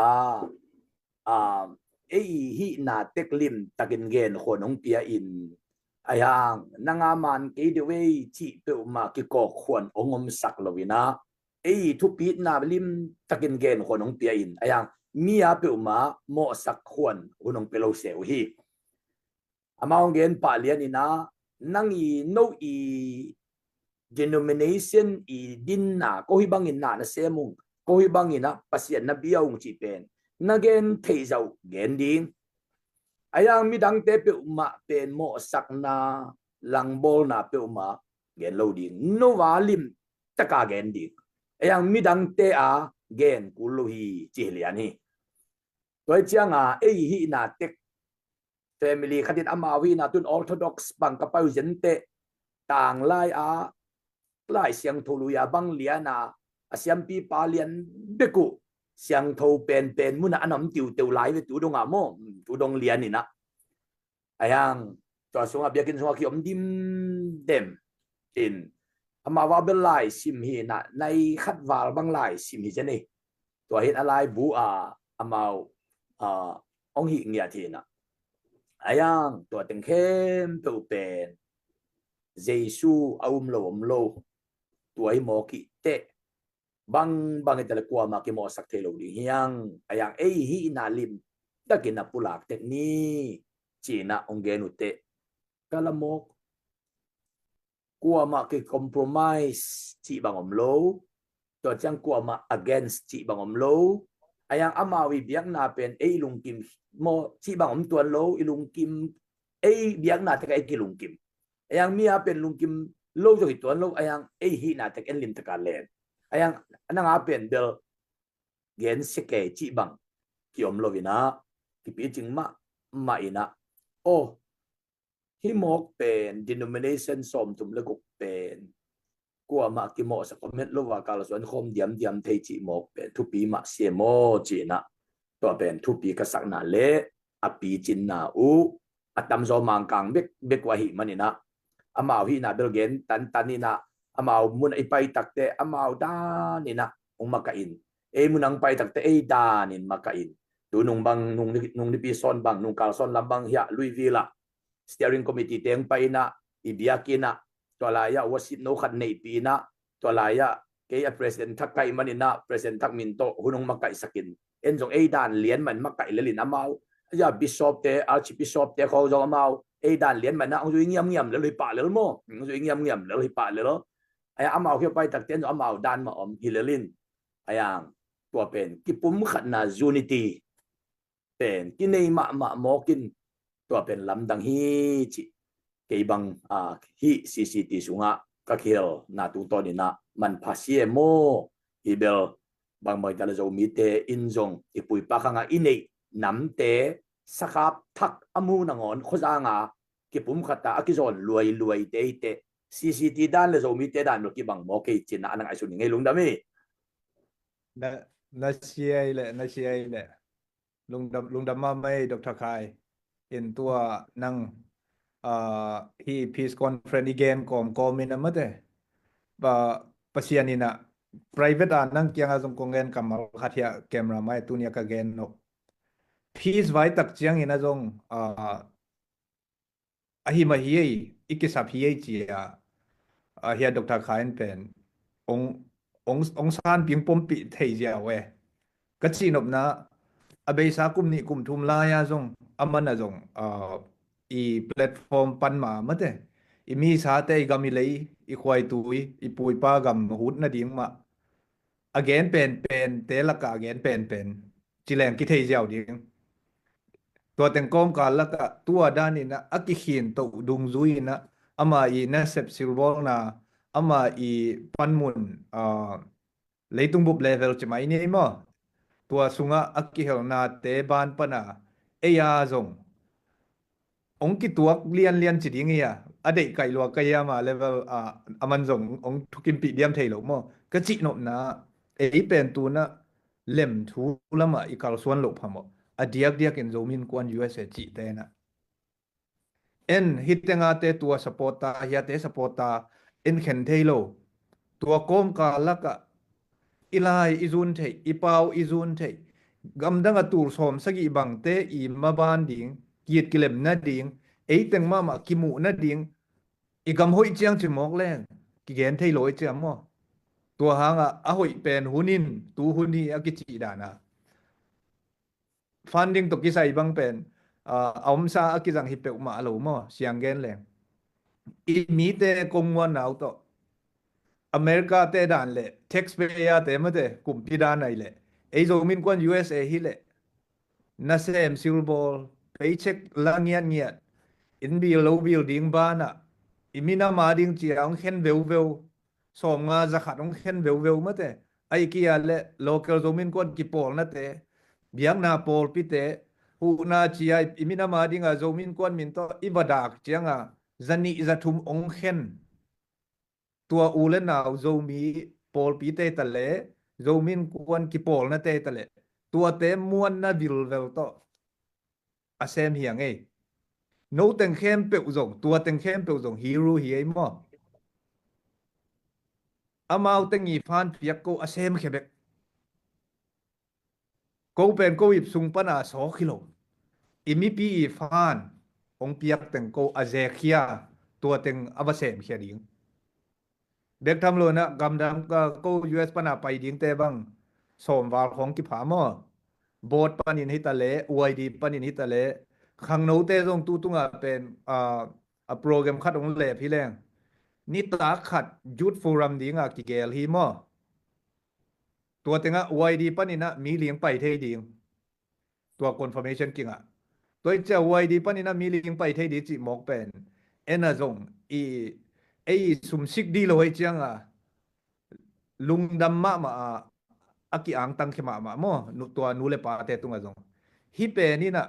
ah, ei hihna tek lim takin gen khuan ong pia in a hiang nanga man kei deuh ei cih peuhmah kikawk khuan ong omsak lo ina ei thupitna lim takin gen khuan ong pia in a hiang mi a peuhmah mawhsak khuan hun ong pia lo se uh hi. Amau gen pah lian ina nang i no i denomination i dinna ko hi bangin na na sem ung ko hi bangin a Pasian na bia ung cih pen na gen thei zau gen ding. A hiang midangte peuhmah pen mawhsakna langbawlna peuhmah gen lo ding. No va lim taka gen ding. A hiang midangte a gen kul lo hi ci hi lian hi. Tua hi cianga ei hihna tek family khatin amau hihna tun Orthodox bang ka pai uh zenteh tanglai a Lai Siangtho lui a bang liana a siampipa lian bek uh siangtho penpen muna a nam tiuteu lai ve tu donga maw tu dong lian ina a hiang tua sunga biakinn sunga kiom dimdem in amau a bel lai sim hi na nai khat val bang lai sim hi zen ei. Tua hin a laibu a amau, ah, ong hih ngiat hi na a hiang tua teng khempeuh pen Jesu a um lo om lo tua hi mawk hi teh bang bang hi tale kuamah kimawhsak thei lo ding hiang a hiang ei hihna lim takin a pulak tek ni cina ong gen uh teh ka la mawk. Kuamah ki compromise cih bang om lo. Tua ciang kuamah against cih bang om lo. A hiang amau i biakna pen ei lungkim maw cih bang om tuan lo i lungkim ei biakna tek a ei kilungkim. A hiang mi a pen lungkim lo zong hi tuan lo, a yang ei hihna tek en limtaka len. A yang nanga pen bel gen sia kei cih bang kiom lo inah, kipicing mahmah inah. Oh, hih mawk pen denomination sawmthum le guk pen kuamah kimawhsak om het lo a, kalsuan khawm diamdiam thei cih mawk pen thupi mah sia maw ci inah, tua pen thupi ka sakna le a picinna uh a tamzaw Mangkang bekbek uh ahih man inah, amau hihna bel gen tantan inah, amau mun a i pai takte amau dan inah hong makaih in, ei mun a hong pai takte ei dan in makaih in. Tu nung bang, nung, nung nipi sawn bang, nung kalsawn lam bang hiah Louisville ah steering committee teng pai inah, i biakinn ah, tua lai-ah worship no khat neihpih inah, tua lai-ah kei a president thak ka hih man inah president thak min tawh hun hong makaihsak in. En zong ei dan lian man makaih lel in amau, a bishop te, archbishop te khawng zong amau ei dan lian man ah hong zui ngiamngiam lel hi pah lel maw, hong zui ngiamngiam lel hi pah lel. A yang amau hia pai takte en zong amau dan mah om hi lel in. A yang tua pen kipumkhatna unity pen kinei mahmah mawk in, tua pen lamdang hi cih kei bang, a, hih C C T sungah ka kihelna tungtawn inah manpha sia maw. Hi bel bangbang hi ta le Zomite in zong i puipa khangah i neih namte sakhap thak a mu nangawn khuazanga kipumkhat a a kizawn luailuai te hi teh, C C T dan le Zomite dan bel kibang mawk hi cinah a na ngaihsun hi ngei. Lungdam hi. Na, na sia hi leh, na sia hi leh. Lungdam, lungdam mahmah ei, Doctor Khai. In tua nang, ah, hih peace conference i gen kawmkawm in a mate, pa, Pasian inah private a nang kiangah zong kong gen kammal khat hiah camera mai tuni a ka gen nop. Peace vai tak ciangin a zong, ah, ahi mah hi ei, i kisap hi ei ci-a, a, hiah Doctor Khai in pen hong, hong, hong sanpih, hong pompih thei ziau e. Ka cihnopna, a beisa kum nih kum thum lai-a zong, a man a zong, a, i platform pan ma mate, i misate, i gam i lei, i khuaitui, i puipa gam hut nading mah a gen penpen te lakah a gen penpen ci leng kithei ziau ding. Tua teng kawmkal lakah tua dan inah a kikhin toh dungzui inah ama i nasep silbawlna, ama i panmun, ah, leitung bup level ci mai ni maw, tua sungah a kihelnate ban pana ei a zong hong kituak lianlian ci ding hi a, a deih kaih lua ka hiam a level, ah, a man zong hong thukimpih diam thei lo maw. Ka cihnopna, ei pen tunah lem thu lamah i kalsuan loh phamawh. A diakdiakin Zomi Innkuan U S A cihte inah en hih tengate tua support ta, hiate support ta, en khen thei lo. Tua kawmkal lakah i lai i zun theih, i pau i zun theih, gamdang a tul sawm sagih bangte i maban ding, kit kilem nading, eiteng mahmah kimuh nading, i gam hoih ciang ci mawk leng kigen thei lo i ciam maw. Tua hangah a hoih pen hun in, tu hun hi a kicih dana funding tawh kisai bang pen, ah, a omsa a kizang hi peuhmah lo maw, siang gen leng. I mite kong muanna uh tawh, America te dan le taxpayer te mate kumpi dan ai le, ei Zomi Innkuan U S A hi le, nasem silbawl, paycheck la ngiatngiat, inn bil lo bil ding banah, i minam a ding cia hong khen veuveu, sawmnga zakhat hong khen veuveu mate. Ai kia le local Zomi Innkuan kipawlnate, biakna pawlpite, huhna cia i minam a dinga Zomi Innkuan min tawh i vadak cianga zanih zathum hong khen. Tua u le nau Zomi pawlpite ta le, Zomi Innkuan kipawlnate ta le, tuate muanna vilvel tawh a sem hi a ngei. No teng khempeuh zong, tua teng khempeuh zong hero hi ei maw. Amau teng i fan piak ko a sem khia bek. Ko pen ko ip sung pana sawk hi lo. I mipi i fan hong piak teng ko a zek khia, tua teng a va sem khia ding. Bek tham lo na gamdang, ah, ko U S pana pai dingte bang sawmval khawng kipha maw. Board panin hita le, Y D panin hita le, khangnote zong tu tunga pen, ah, a program khat hong lep hi leng. Nitak khat youth forum dinga kigel hi maw. Tua tengah Y D paninah mi ling pai thei ding. Tua confirmation kingah. Tua i cia Y D paninah mi ling pai thei ding cih mawk pen. Ena zong i ei sumsik dih lo ei cianga lungdam mahmah a, a ki-angtang khia mahmah maw, nu, tua nu le pate tungah zong. Hih pen inah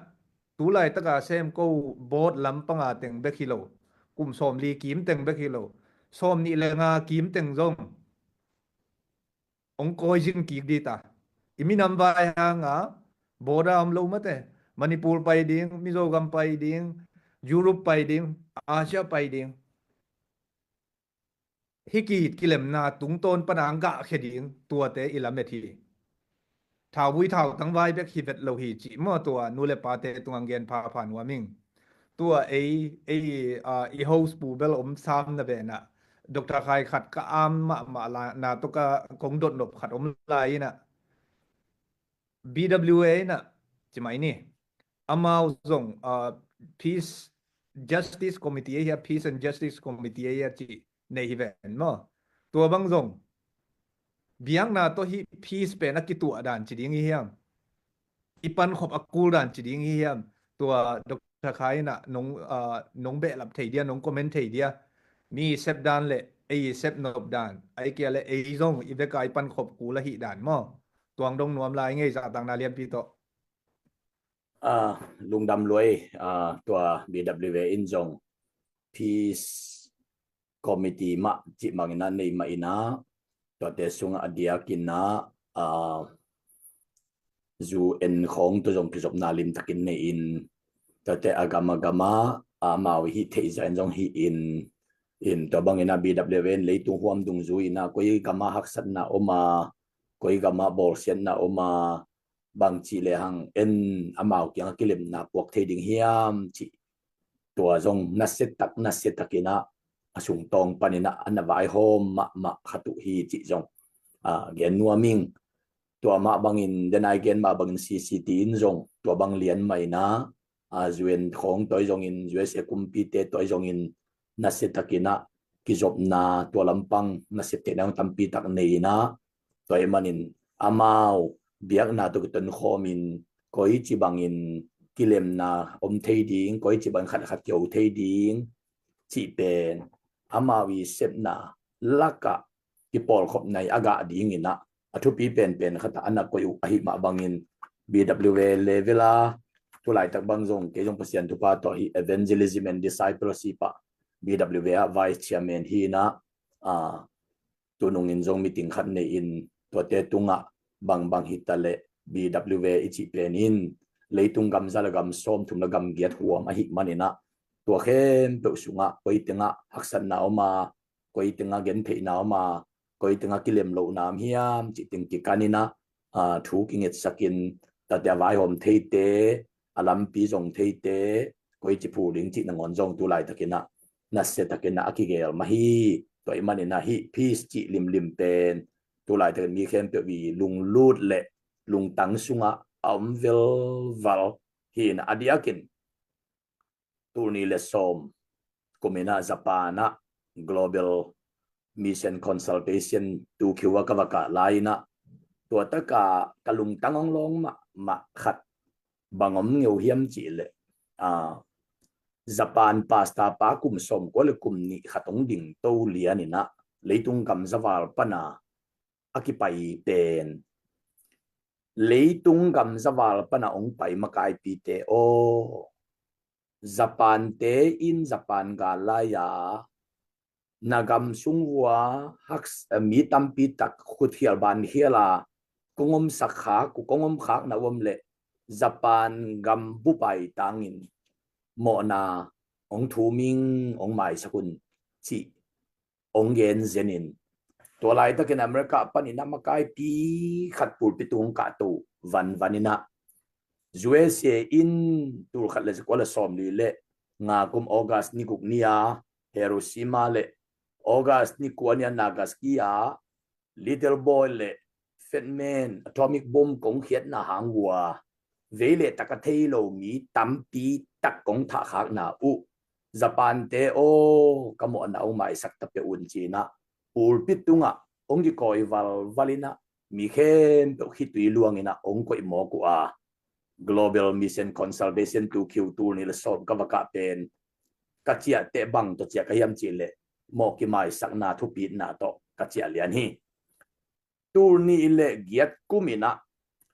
tu laitaka sem ko board lampanga teng bek hi lo, kum sawmli kim teng bek hi lo, sawmnih le nga kim teng zong hong kawizin kik dih ta. I minam vai hanga board a om lo mate, Manipur pai ding, Mizogam pai ding, Europe pai ding, Asia pai ding. Hih ki, kilemna tungtawn pana ang gahkhia ding tuate i lamet hi. Thauvui thautang vai bek hi vet lo hi cih maw, tua nu le pate tungah gen phapha nuam ing. Tua ei, ei, ah, i host pu bel om sam na venah, Doctor Khai khat ka am mahmah la, na tawh ka kong dotnop khat om lai inah, B W A inah, ci mai ni. Amau zong, ah, Peace Justice Committee ahi a, Peace and Justice Committee ahi a ci nei hi ven maw. Tua bang zong biakna tawh hih peace pen a kituah dan ci ding hi hiam? I pankhop a kul dan ci ding hi hiam? Tua Doctor Khai inah nong, ah, nong behlap thei dia, nong comment thei dia. Mi sep dan le ei sep nop dan, ai kia le ei zong i veka i pankhop kul ahih dan maw. Tuang dong nuam lai ngei zahtakna lianpi tawh. Ah, lungdam luai, ah, tua B W A in zong Peace Committee mah cih bangin a nei mah inah, tuate sungah a diakin ah, ah, U N khawng tawh zong kizopna limtakin nei in, tuate a gam a gam ah, ah, amau hih theih zahin zong hih in, in tua bangin a B W A in leitung huam dungzui inah koi gam ah haksatna om a, koi gam ah bawlsiatna om a, bang cih lehang en amau kiangah kilemna puak thei ding hiam cih tua zong nasiatak, nasiatak inah a sungtawng panin ah a na vaihawm mahmah khat uh hi cih zong, ah, gen nuam ing. Tua mah bangin, den ai gen mah bangin C C T in zong tua bang lian mah inah, ah, U N khawng tawh zongin, U S A kumpite tawh zongin nasiatakin ah kizopna, tua lampang nasiat theihna tampi tak nei inah, tua ahih manin amau biakna tawh kitonkhawmin koici bangin kilemna om thei ding, koici bangin khatkhat kiho thei ding cih pen amau i sepna lakah kipawlkhopna i a gah ding inah a thupi penpen khat ah a na koih uh ahih mah bangin, B W A level a tulaitak bang zong kei zong Pasian thupha tawh hih evangelism and discipleship ah B W A ah vice chairman hi inah, ah, tunungin zong meeting khat nei in, tuate tungah bangbang hi ta leh B W A i cih pen in leitung gam za le gam sawmthum le gam giat huam ahih man inah, tua khempeuh sungah koi tengah haksatna om a, koi tengah gentheihna om a, koi tengah kilem lohna om hiam cih teng kikan inah, ah, thu kingetsakin, tuate a vaihawm theite, a lampi zong theite, koici phul ding cih nangawn zong tulaitakin ah nasiatakin ah a kigel mah hi. Tua ahih manin ah hih peace cih limlim pen tulaitakin mi khempeuh i lunglut le lungtang sungah a om velval hi inah, a diakin tul nih le sawm kum inah Japan ah Global Mission Consultation two Q ah ka va kah lai inah, tua takah ka lungtang hong lawng mahmah khat bang om ngeu hiam cih leh, ah, Japan pastor pa kum sawmkua le kum nih khat hong ding to lian inah leitung gamzaval pana a kipai pen, leitung gamzaval pana hong pai makaipite aw, Japan te in Japan gal lai-a na gam sung vua hak, mi tampi tak khutkhial bankhial a kong omsak khak uh, kong omkhakna uh om leh Japan gam bup ai tangin mawhna hong thum ing, hong maisak un cih hong gen zenin, tua laitakin America panin a makaipi khat pulpit tung hong kahto vanvan inah, U S A in tul khat le zakua le sawmli le nga kum August ni guk ni-a Hiroshima le August ni kua ni-a Nagasaki ah little boy le fat man atomic bomb kong khiatna hang vua vei le tak a thei lo mi tampi tak kong thahkhakna uh, Japan te aw, ka mawhna hong maisak ta peuh un ci inah pulpit tungah hong kikawi valval inah mi khempeuh khitui luang inah hong koih mawk uh a, Global Mission Consultation two Q tul nih le sawm ka va kah pen ka ciah teh bang tawh ciah ka hiam cih leh, mawh kimaisakna thupitna tawh ka ciah lian hi. Tul nih le giat kum in ah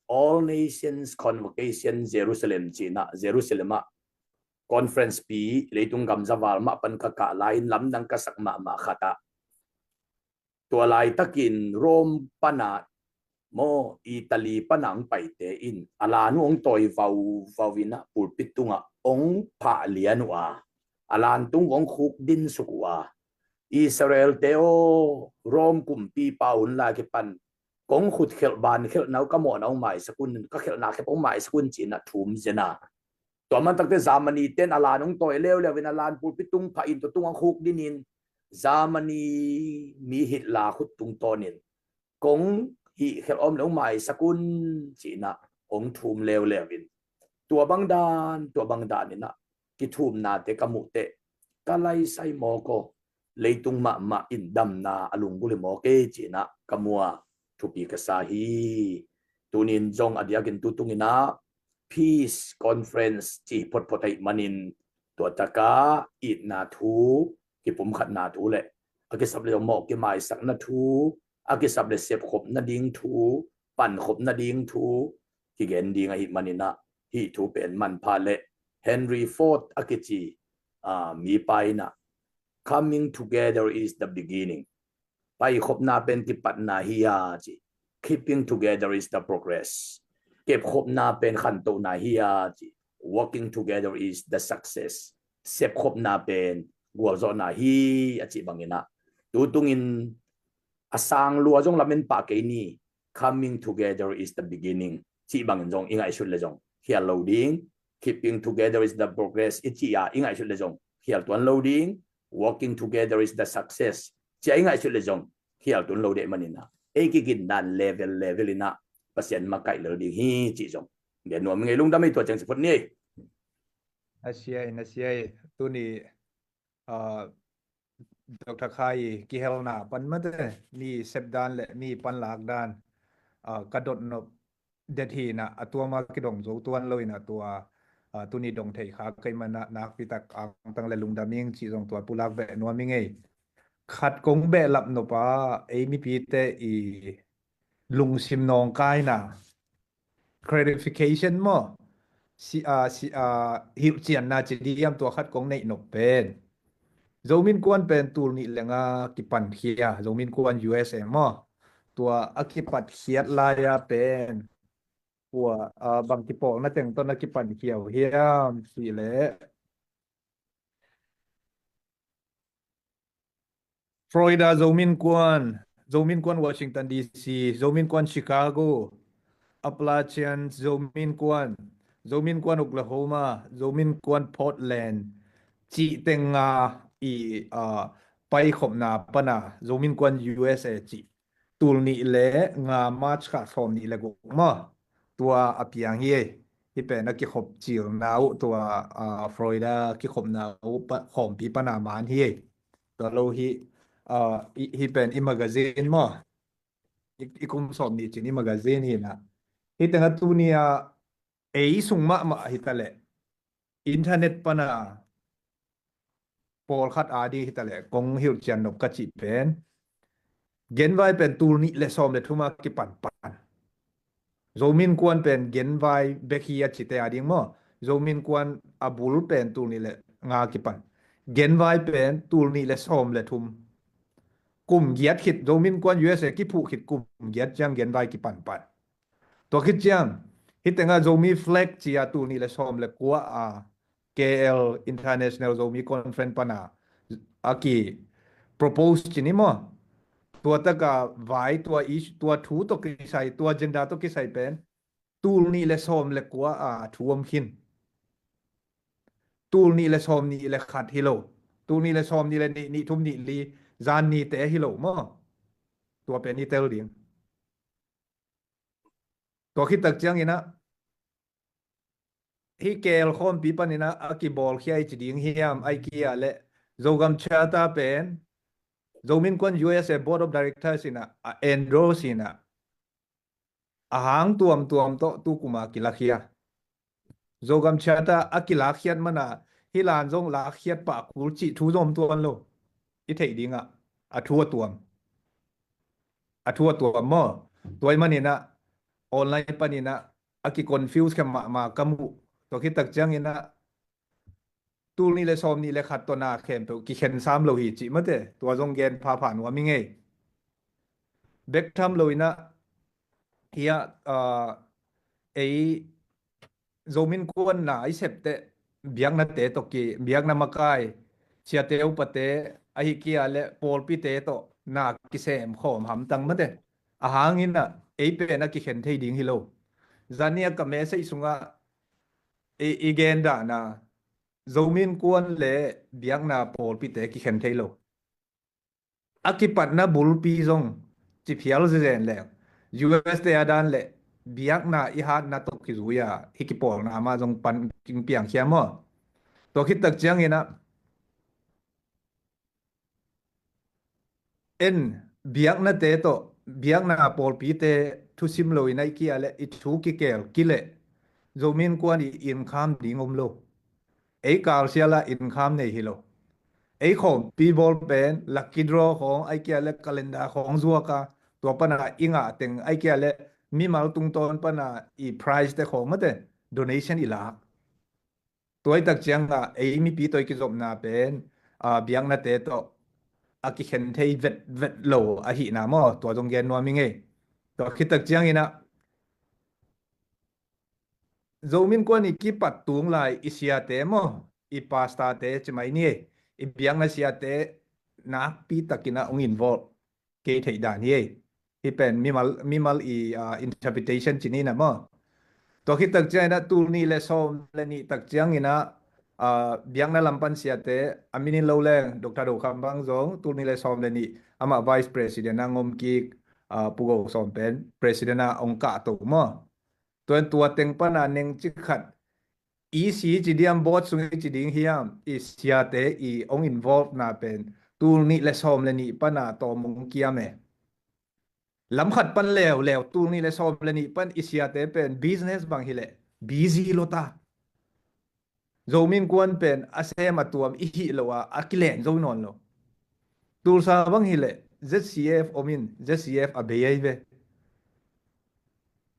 All Nations Convocation Jerusalem ci-in ah Jerusalem ah conference pi, leitung gamzaval mah pan ka kah lai-in lamdang ka sak mahmah khat ah, tua laitakin Rome pan ah maw, Italy pan ah hong paite in a lan uh hong tawi vauvau in ah pulpit tungah hong phah lian uh a, a lan tung hong khuk dinsuk uh a, Israel-te aw, Rome kumpipa hun lai kipan kong khut khelh ban khelhna uh ka mawhna hong maisak un, ka khelhna khempeuh hong maisak un ci-in ah thum zen a. Tua man takte Germany-ten a lan hong tawi leuleu in a lan pulpit tung phah in tua tungah khuk din in Germany mi Hitler khut tungtawnin kong hih khelh om le hong maisak un ci-in ah hong thum leuleu in, tua bang dan, tua bang dan in ah kithumnate ka muh teh ka laisai mawk aw, leitung mahmah in damna a lunggulh hi mawk e ci-in ah ka mu a, thupi ka sa hi. Tuni-in zong a diakin tutung in ah Peace Conference ci photphot ahih manin tua takah itna thu, kipumkhatna thu le a kisap le mawh kimaisakna thu, a kisap le sepkhopna ding thu, pankhopna ding thu kigen ding ahih manin ah hih thu pen manpha le Henry Ford a kici, ah, mipa in ah "Coming together is the beginning." Paikhopna pen kipatna hi a ci. "Keeping together is the progress." Kepkhopna pen khantohna hi a ci. "Working together is the success." Sepkhopna pen gualzawhna hi a cih bangin ah, tutungin a sang lua zong lamen pah kei ni, "Coming together is the beginning" cih bangin zong i ngaihsut le zong khial lo ding. "Keeping together is the progress" i cih a i ngaihsut le zong khial tuan lo ding. "Working together is the success" cih a i ngaihsut le zong khial tuan lo ding ahih manin ah, ei kigindan level level in ah Pasian makaih lel ding hi cih zong gen nuam ing ei. Lungdam ei, tua ciang ci phot ni ei. Na sia ei, na sia ei. Tuni, ah, Doctor Khai kihelna pan mate, mi sepdan le mi panlakdan, ah, ka dot nop det hi in ah, a tua mah kidong zo tuan lo in ah tua, ah, tuni dong thei kha kei man ah nakpi tak angtang le lungdam ing cih zong tua pulak beh nuam ing ei. Khat kong behlap nop a, ei mipite i lungsim nawngkaina, clarification maw, si, ah, si, ah, hilhcianna ci diam, tua khat kong neih nop pen, Zomi Innkuan pen tul nih le nga kipankhia, Zomi Innkuan U S A maw, tua a kipatkhiat lai-a pen kua, ah, bang kipawlna teng tawh na kipankhia uh hiam cih leh, Florida Zomi Innkuan, Zomi Innkuan Washington D C, Zomi Innkuan Chicago, Appalachian Zomi Innkuan, Zomi Innkuan Oklahoma, Zomi Innkuan Portland cih teng nga i, ah, paikhopna pan a Zomi Innkuan U S A cih tul nih le nga March kha sawm nih le guk maw, tua a piang hi ei. Hih pen a kikhop cilna uh tua, ah, Florida kikhopna uh pa, khawmpi pan a man hi ei. Tua lo hi, ah, i, hih pen i magazine maw, i, i kum sawm nih cin i magazine hi in ah, hih teng ah tuni a ei sung mahmah hi ta leh, internet pan a pawlkhat a ding hi ta leh kong hilhcian nop ka cih pen, genvai pen tul nih le sawm le thum a kipanpan. Zomi Innkuan pen genvai bek hi a cite a ding maw, Zomi Innkuan a bul pen tul nih le nga kipan. Genvai pen tul nih le sawm le thum. Kum giat khit, Zomi Innkuan U S A kiphuh khit kum giat ciang genvai kipanpan. Tua khit ciang, hih teng ah Zomi Flag ci a tul nih le sawm le kua a K L International Zomi Conference pan a a ki propose ci ni maw. Tua tak a vai, tua issue, tua thu tawh kisai, tua agenda tawh kisai pen tul nih le sawm le kua a thu om khin. Tul nih le sawm nih le khat hi lo. Tul nih le sawm nih le nih, nih thum nih li, zan nite hi lo maw. Tua pen i tel ding. Tua khit tak ciangin ah, hih K L khawmpi panin ah a kibawlkhia i ci ding hiam, ahih kei leh Zogam Charter pen Zomi Innkuan U S A Board of Directors in ah a endorse in ah, a hang tuamtuam tawh tu kum a kilakhia. Zogam Charter a kilakkhiat man a, hih lan zong lakkhiat pah kul cih thu zong om tuan lo. i theih dingah a thu a tuam. A thu a tuam maw? Tua ahih maninah online paninah a ki-confuse kha mahmah ka muh. Tua khit tak cianginah tul nih le sawm nih le khat tawh na khempeuh kikhen sam lo hi cih mate, tua zong gen phapha nuam ing ei. Bek tham loinah hiah, ah, ei Zomi Innkuan na i septeh biaknate tawh ki, biakna makai, siate upate, ahih kei leh pawlpite tawh na kisem khawm hamtang mate. A hanginah ei pen a kikhen thei ding hi lo. Zani a ka message sungah i, i gen dahna Zomi Innkuan le biakna pawlpite kikhen thei lo. A kipatna bulpi zong ci phial zezen leng U S te a dan le biakna i hatna tawh kizui a hih kipawlna mah zong pan king piangkhia maw? Tua khit tak cianginah en biaknate tawh biakna pawlpite thusim loin ahih kei leh i thu kikel kileh Zomi Innkuan i income ding om lo. Ei kalsial ah income nei hi lo. Ei khawmpi bawl pen lucky draw khawng ahih kei leh calendar khawng zuak a, tua pana i ngah teng ahih kei leh mimal tungtawn pana i prize te khawng mate donation i lak. Tua ahih tak ciangah ei mipi tawh i kizopna pen, ah, biaknate tawh a kikhen thei vetvet lo ahihna maw? Tua zong gen nuam ing ei. Tua khit tak cianginah Zomi Innkuan i kipat tung lai i siate maw, i pastorte ci mai ni ei, i biakna siate nakpi takinah hong involve kei theih dan hi ei. Hih pen mimal, mimal i, ah, interpretation ci ni na maw? Tua khit tak cianginah tul nih le sawm le nih tak cianginah, ah, biakna lam pan siate a min in lo leng Doctor Do Kham Bang zong tul nih le sawm le nih amah vice president a ngom kik, ah, Pu Go Sawm pen president a hong kahto maw? Tua in tua teng pana neng cik khat E C ci diam, board sung i ci ding hiam, i siate i hong involve na pen tul nih le sawm le nih pana tawm hong kiam e. Lam khat pan leuleu tul nih le sawm le nih pan i siate pen business bang hileh busy lo ta. Zomi Innkuan pen a sem a tuam i hih lo a, a kilen zo nawn lo. Tulsa bang hileh Z C F om in, Z C F a bei ahi ve.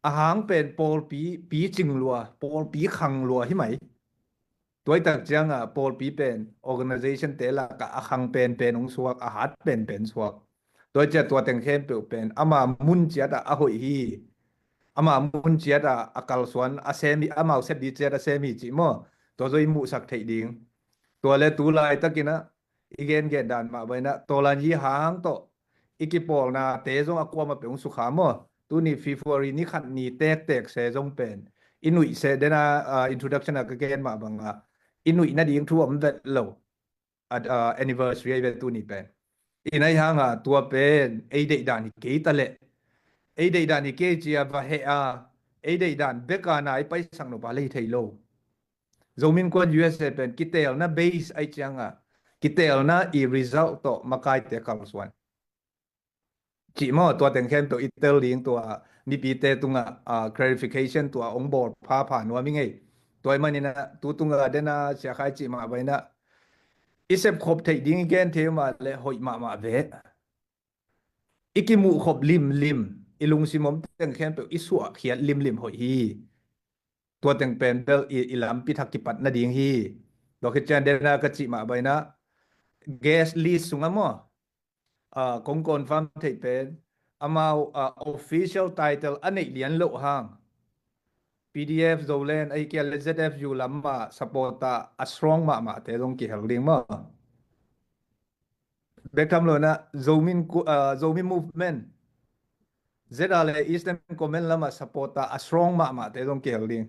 A hang pen pawlpi picing lua, pawlpi khang lua hi mai. Tua ahih tak ciangah pawlpi pen organization te lakah a khang penpen hong suak, a hat penpen suak. Tua ciah tua teng khempeuh pen ama mun ciatah a hoih hi. Ama mun ciatah a kalsuan a sem hi, amau sep ding ciat a sem hi cih maw? Tua zaw i muhsak theih ding. Tua le tu laitakinah i gengen dan mah bainah tawlan yi hang tawh i kipawlnate zong a kuamah peuh hong sukha maw? Tuni February ni khat ni tektek se zong pen i nuih se dena, ah, introduction a ka gen mah bangah i nuih nading thu om vet lo. At, ah, anniversary ahi ve tuni pen. I nai hanga tua pen ei deihdan hi kei ta leh, ei deihdan hi kei cia va heh a, ei deihdan beka na i paisak nop a lei thei lo. Zomi Innkuan U S A pen kiteelna base ahi cianga kiteelna i result tawh makaite kalsuan. Cih maw, tua teng khempeuh i tel ding tua mipite tungah, ah, clarification tua hong bawl phapha nuam i ngei. Tua i maninah tu tungah dena siakhai cih mah bainah i sepkhop theih ding i gen thei mah le hoih mahmah ve. I kimuhkhop limlim, i lungsim om teng khempeuh i suahkhiat limlim hoih hi. Tua teng pen bel i, i lampi thak kipat nading hi. Tua khit cian dena ka cih mah bainah guest list sungah maw, ah, kong confirm theih pen amau, ah, official title a neih lian loh hang P D F Zoland ahi kia le Z F U lamah supporter a strong mahmahte zong kihel ding maw? Bek tham lo na Zomi, ah, Zomi Movement Z R le Eastern Command lamah supporter a strong mahmahte zong kihel ding.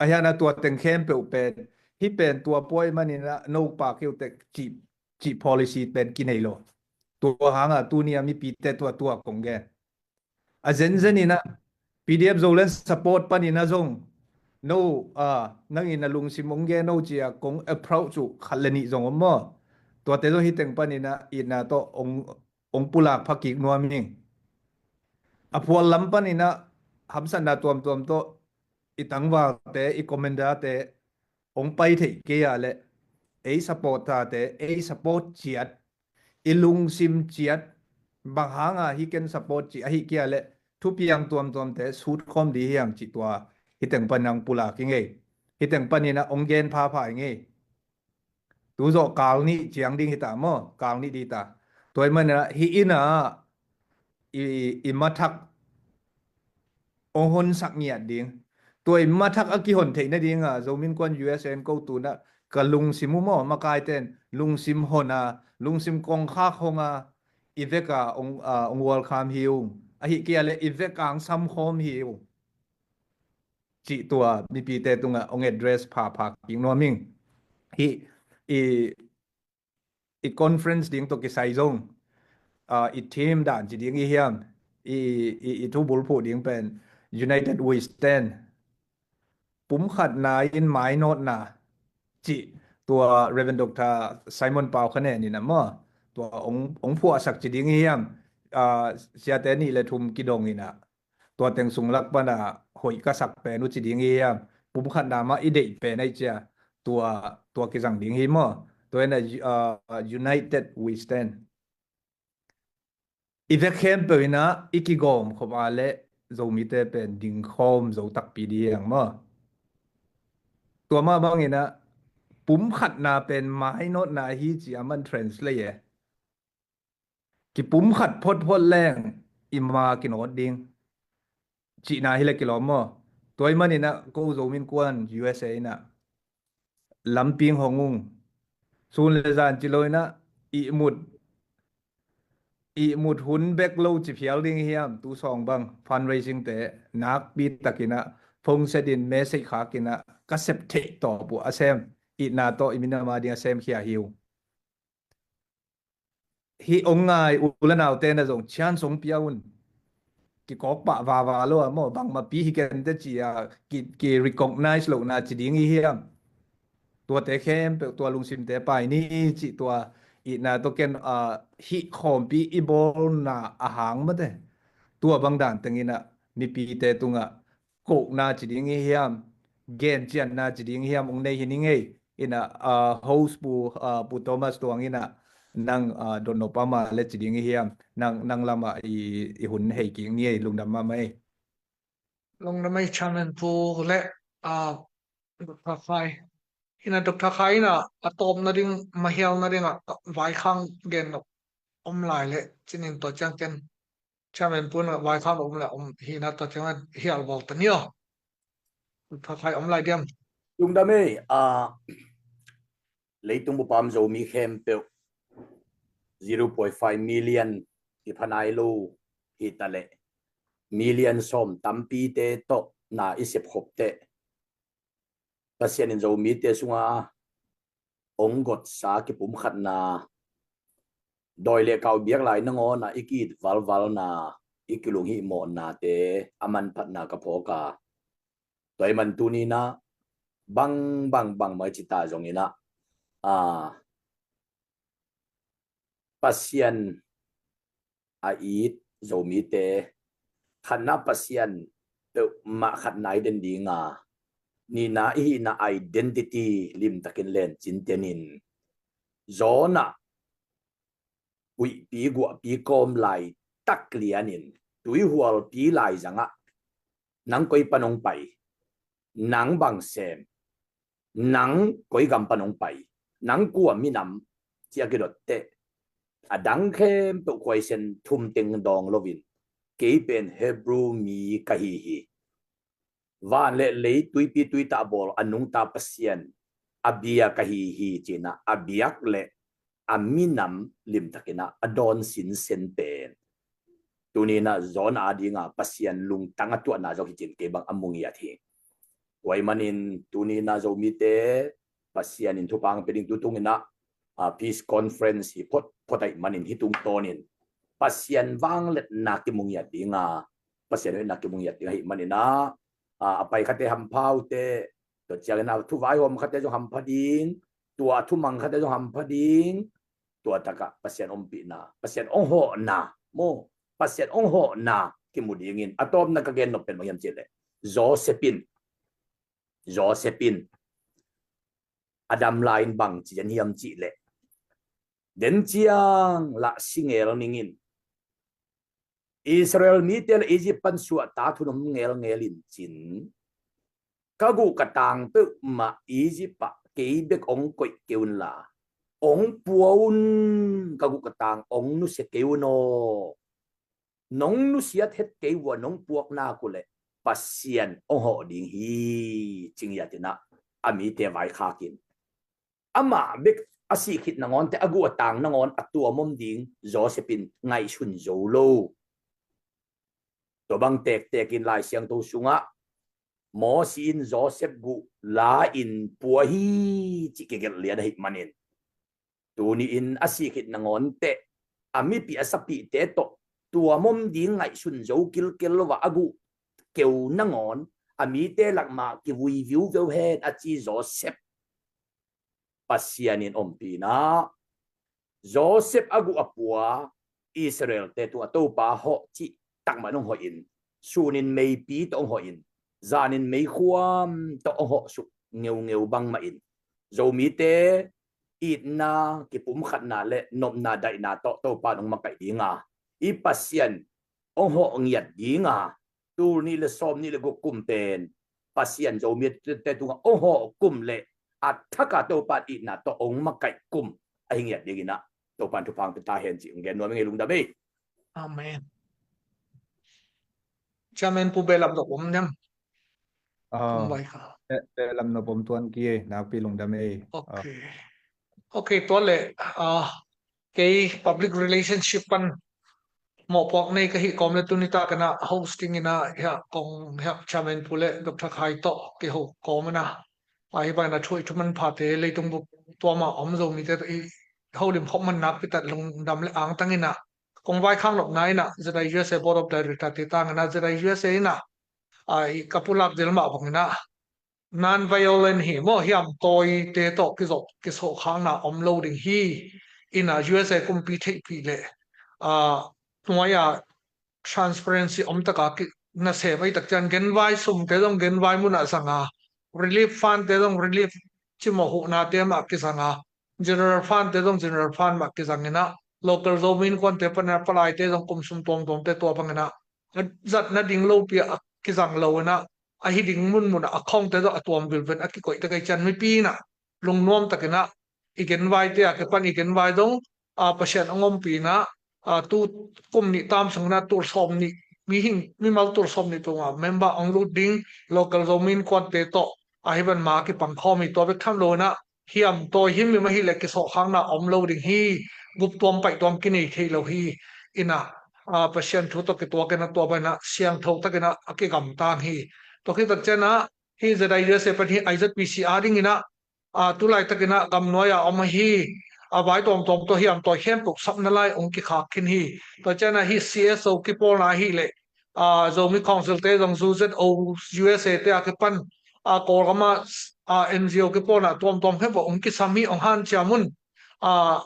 Ahiana tua teng khempeuh pen hih pen tua puai maninah no pa keu tek cih, cih policy pen kinei lo. Tua hanga tunia mipite tua tua kong gen. A zenzeninah P D F Zoland support paninah zong no, ah, nangin a lungsim hong gen no cia kong approach uh khat le nih zong om maw? Tuate zong hiteng paninah itna tawh hong, hong pulak phakik nuam ing. A phual lam paninah hamsatna tuamtuam tawh i tangvalte, i commanderte hong pai theih kei a le ei support tate ei support ciat, i lungsim ciat, bang hanga hi ken support ci ahi kia le thupiang tuamtuamte sut khawm di hiang ci tua hiteng pan ang pulak i ngei. Hiteng panin a ong gen phapha i ngei. Tuzawh kal nih ciang ding hita maw, kal nih di ta. Tua i manina hi ina i, i mathak ong honsak ngiat ding. Tua i mathak a kihon theih nadinga Zomi Innkuan U S A in ko tuna ka lungsim uh maw, makaiten lungsim hona, lungsim kongkhak honga i veka ong, uh, ong welcome hi ung. Ahi kia le i veka ong samkhawm hi ung cih tua mipite tungah ong address phapha kik nuam ing. Hi i, i conference ding tawh kisai zong, uh, i theme dan ci ding i hiam, i, i, i thu bulphuh ding pen United We Stand, pumkhatna in mainawtna cih tua Reverend Doctor Simon Pau Khanen in a maw, tua ong, ong phuahsak ci ding i hiam, uh, siate nih le thum kidong in a tua teng sung lak pana hoih ka sak pen uh ci ding hi hiam, pumkhatna mah i deih pen ahi cia tua, tua kizang ding hi maw. Tua ina, uh, United We Stand. I vek khempeuh ina i kigawm khop a le Zomite pen dingkhawm zo takpi di hiang maw. Tua mah bangina pumkhatna pen mainawtna hi ci a man translate e. Kipumkhat photphot leng i ma kinawt ding cihna hi le kilawm maw. Tua i manina ko Zomi Innkuan U S A ina lamping hong ung. Sun le zan ci lo ina ihmut, ihmut hun bek lo ci phial ding hiam, tu sawng bang fundraising te nakpi takina phone set in message khakina ka sep theih tawp uh a sem, itna tawh i minam a ding a sem khia hi uh. Hi ong ngai u le naute na zong chance ong pia un. Kikawk pah vava lo a maw, bangmah pi hi kente ci a ki, ki recognize lohna ci ding i hiam. Tuate khempeuh tua lungsimte pai ni cih tua itna tawh ken, ah, hih khawmpi i bawlna a hang mate. Tua bang dan tengina mipite tungah kohna ci ding i hiam, gencianna ci ding i hiam ong nei hi ni ngei. Ina, ah, host pu, ah, Pu Thomas Tuang ina nang, ah, dotnop ama le ci ding i hiam, nang, nang lama i, i hun hei kik ni ei, lungdam mama ei. Lungdam ei Chairman Pu le, ah, Doctor Khai. Ina Doctor Khai ina a tawpna ding, mahialna dinga vaikhang gen nop om lai le cinin tua ciang ken Chairman Pu na vaikhang om le om hina tua ciang hial bol ta ni aw. Doctor Khai om lai diam. Lungdam ei, ah, leitung bupam Zomi khempeuh zero point five million i phanai lo hi ta le million sawm tampite tawh na i sep khop teh Pasian in Zomite sunga ong gotsa kipumkhatna, dawi le kau biak lai nangawn a i ki-it valvalna, i kilunghihmawhnate a manphatna ka phawk a. Tua i man tuni ina bang, bang, bang mai cita zong ina, ah, Pasian a it Zomite khatna Pasian peuhmah khatna i den dinga, nihna i hihna identity limtakin lencin tenin, zawnah huihpi guahpi kawm lai tak lianin tuihualpi lai zangah nang koi pan ong pai, nang bang sem, nang koi gam pan ong pai, nang kua minam ci a kidot teh a dang khempeuh khuaisen thum teng dawng loin kei pen Hebrew mi ka hi hi. Van le lei tuipi tuitah bawl a nungta Pasian a bia ka hi hi cina a biak le a minam limtakin a dawn sinsen pen tuni ina zawn a dinga Pasian lungtang a tuahna zong hi cin kei bang a mu ngiat hi. Tua i manin tuni ina Zomite Pasian in thupha ong pia ding tu tung ina, ah, Peace Conference hi phot phot ahih manin hi tungtawnin Pasian vangliatna kimu ngiat dinga, Pasian hoihna kimu ngiat ding ahih manin a, ah, a pai khate hampha uh teh, tua ciangin a thu vaihawm khate zong hampha ding, tua a thumang khate zong hampha ding, tua takah Pasian ompihna, Pasian ong hawhna, maw, Pasian ong hawhna kimu dingin a tawpna ka gen nop pen bang hiam cih leh Joseph in, Joseph in a dam lai-in bang ci den hiam cih leh, den ciang lah si ngel ning in, Israel mite le Egypt pan suahtak hun om ngelngel in cin, ka guh ka tang peuhmah Egypt ah kei bek hong koih kei un la, hong pua un, ka guh ka tang hong nusia kei un aw. Nong nusiat het kei uh a nong puak nak uh leh Pasian hong hawh ding hi, ci ngiat in ah a mite vaikhak in, amah bek a sih khit nangawn teh a guh a tang nangawn a tuam om ding Joseph in ngaihsun zo lo. Tua bang tektek in Lai Siangtho sungah Mosi in Joseph guh la-in pua hi cih kigelh lian ahih manin, tuni-in a sih khit nangawn teh a mipih a sapihte tawh tuam om ding ngaihsun zo kilkel lo a, a guh keu nangawn a mite lak mah kivui viuveu hen a ci Joseph Pasian in ompih in ah, Joseph a guh a pua Israel-te tungah Topa hawh cih takmah in hong hawh in, sunin meipi tawh hong hawh in, zanin meikhuam tawh hong hawh suk ngeungeu bangmah in, Zomite itna, kipumkhatna le nopna daihna tawh Topa in hong makaih ding a, i Pasian hong hawh ngiat ding a, tul nih le sawm nih le guk kum pen Pasian Zomite tungah hong hawh kum le a thak a Topa itna tawh hong makaih kum ahi ngiat dingin ah Topa in thupha hong pia ta hen cih hong gen nuam ing ei. Lungdam ei. Amen. Chairman Pu Belam nop om diam? Ah, Pu Vai kha. Be-, Belam nop om tuan kei ei, nakpi lungdam ei. Ah. Okay. Okay, tua leh, ah, kei public relationship pan mohpuak nei ka hih kawm le tuni tak in ah hosting in ah hiah kong hiah Chairman Pu le Doctor Khai tawh kiho kawm in ah, a, hih bang in ah thu i thu manphate leitung bup tuam a om Zomite tawh i holim khop man nakpi tak lungdam le angtang in ah, kong vaikhak nopna in ah ZIUSA Board of Director-te tang in ah ZIUSA in ah, a, i ka pulak zel mah bang in ah non-violent hi maw, hiam tawite tawh kizop kisohkhakna om lo ding hi. In ah USA kumpi theihpih leh, a, nuai a transparency om taka ki, nasem ahih tak ciang genvai sumte zong genvai munah zang a, relief fund-te zong relief cimawh huhnate mah kizang a, general fund-te zong general fund mah kizang in ah, local Zomi Innkuante pan a palaite zong kum sum tuamtuamte tua bang in ah, a zatna ding lopi a kizang lo in ah, a hi ding munmun ah a khawngte zong a tuam vilvel a kikoih tak ahih ciang mipi in ah lungnuam tak in ah i genvaite a kipan i genvai zong, a, Pasian hong ompih in ah, a, tu kum nih tam sung in ah tul sawm nih, mihing, mimal tul sawm nih tungah member hong lut ding local Zomi Innkuante tawh, a, hih bang ma kipangkhawm hi. Tua bek tham lo in ah hiam tawi himhim ahih leh kisohkhakna om lo ding hi, gup tuam paih tuam kinei thei lo hi. In ah, a, Pasian thu tawh kituak in ah tua bang in ah siangtho tak in ah a kigamtang hi. Tua khit tak ciang ah hih ZIUSA pan hih IZPC a ding in ah, a, tu laitak in ah gamnuai a om ahi, a, vai tuamtuam tawh hiam tawi khempeuh sapna lai hong kikhak khin hi. Tua ciang ah hih CSO kipawlna ahih leh, a, Zomi Council-te zong ZOZO USA-te a kipan, a, Kawlgam a, a, NGO kipawlna tuamtuam khempeuh hong kisam hi, hong hanciam un. A,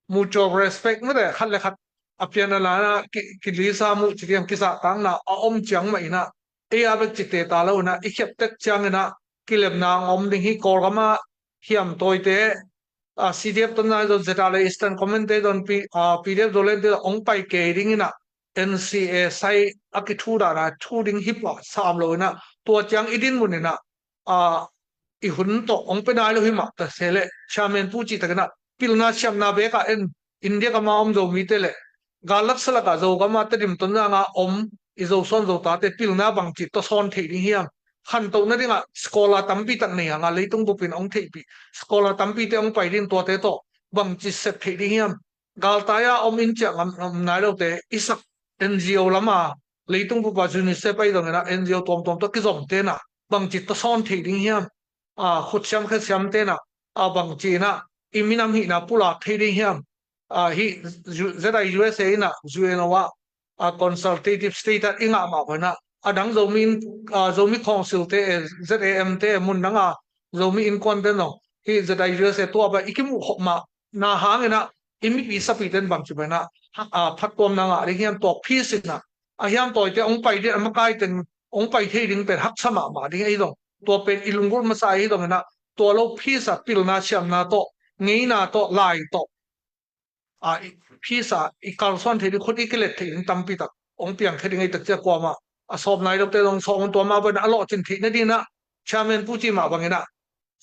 mutual respect mite khat le khat a pian a la in ah ki, kilisa muh ci diam kizahtakna a om ciang mah in ah, ei a bek ci teta lo in ah i khiap tek ciang in ah kilemna hong om ding hi. Kawlgam a hiam tawite, a, CDF Tonzang zong, ZRA le Eastern Command-te zong, P-, a, PDF Zoland-te zong hong pai kei ding in ah, NCA sai a kithu dan a thu ding hi pah sam lo in ah, tua ciang i dinmun in ah, a, i hun tawh hong pia nai lo hi mah ta se leh Chairman Pu cih tak in ah pilna siamna bek ah en, India gam a om Zomite le gal laksa lak ah Zogam a Tedim Tonzang a om i Zo sawn Zo tate pilna bangci tawsawn theih ding hiam? Khantohna ding ah scholar tampi tak nei hang a leitung bup in hong theihpih scholar tampite hong pai ding, tuate tawh bangci sep theih ding hiam? Galtai a om in ciah ngam, ngam nai lote i sak NGO lam a, leitung bup a UNICEF ahi zong in ah NGO tuamtuam tawh kizomte in ah bangci tawsawn theih ding hiam? A, khutsiam khasiamte in ah, a, bangci in ah i minam hihna pulak thei ding hiam? A, hih ZIUSA in ah UNO ah, a, consultative status i ngah mah bang in ah, a dang Zomi in, a, Zomi Council-te, ZAM-te, mun dang a Zomi Innkuante zong hih ZIUSA tua bang i kimuh khop mah na hang in ah i mipi sapite in bangci bang in ah, a, phattuamna ngah ding hiam? Tua peace in ah, a, hiam tawite hong pai ding, a makaite in hong pai thei ding pen haksa mahmah ding ahi zong, tua pen i lunggulh masa ahi zong in ah, tua lo peace a pilna siamna tawh, ngeina tawh, lai tawh, a, i, peace a i kalsuan thei ding, khut i kilet thei ding tampi tak hong piangkhia ding ahih tak ciang kuamah a sawm nai lote zong sawm, tua mah bangin a lawhcin theih nadingin ah, chairman pu cih mah bangin ah,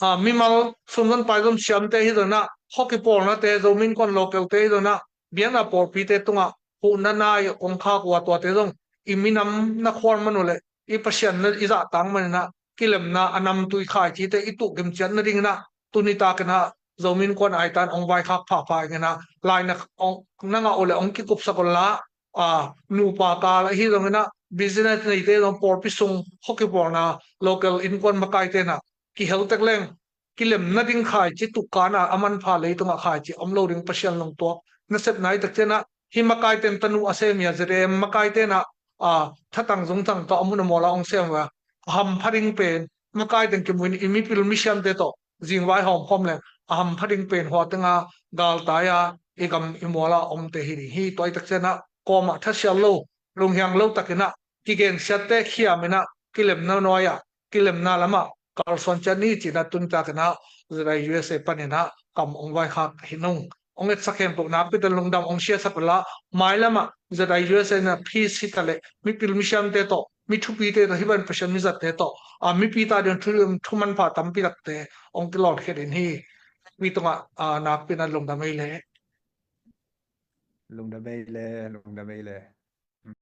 a, mimal sumzon paizon siamte hi zongin ah, khuakipawlnate, Zomi Innkuan local-te hi zongin ah, biakna pawlpite tungah huhna nai kong khak uh a, tuate zong i minam na khual man uh leh i Pasian na i zahtak manin ah, kilemna a namtui khaicite i tuh gimciat nadingin ah, tuni takin ah Zomi Innkuan aitan hong vaikhak phapha ing in ah, lai na hong, na ngah uh leh hong kikupsak un la, a, nupa kal ahi zongin ah, business neite zong, pawlpi sung khuakipawlna local innkuan makaite in ah, kihel tek leng, kilem nading khaici tukkhan a, a manpha leitungah khaici om lo ding Pasian lungtuak nasepna ahih tak ciang ah, hih makaite in tanu a sem hi a, Z A M makaite in ah, a, thatang zungtang tawh a mun a mual ah hong sem uh a, a hampha ding pen makaite in kimu in, i mipil misiamte tawh zingvai hawmkhawm leng, a hampha ding pen hua teng ah galtai a, i gam i mual ah omte hi ding hi. Tua ahih tak ciang ah, kuamah thasial lo, lunghiang lo takin ah, kigensiatte khiam in ah, kilemna nuai ah, kilemna lamah kalsuan ciat ni ci-in ah, tuni takin ah Z I U S A panin ah kam hong vaikhak hi ung. Hong etsak khempeuh nakpi takin lungdam hong siasak un la, mailam ah Z I U S A in ah peace hi ta leh, mipil misiamte tawh, mi thupite tawh, hih bang Pasian mizatte tawh, a, mipi ta ding thu, thu manpha tampi takte hong kilawhkhia ding hi. Pi tungah, a, nakpi in ah lungdam ei le. Lungdam ei le, lungdam ei le.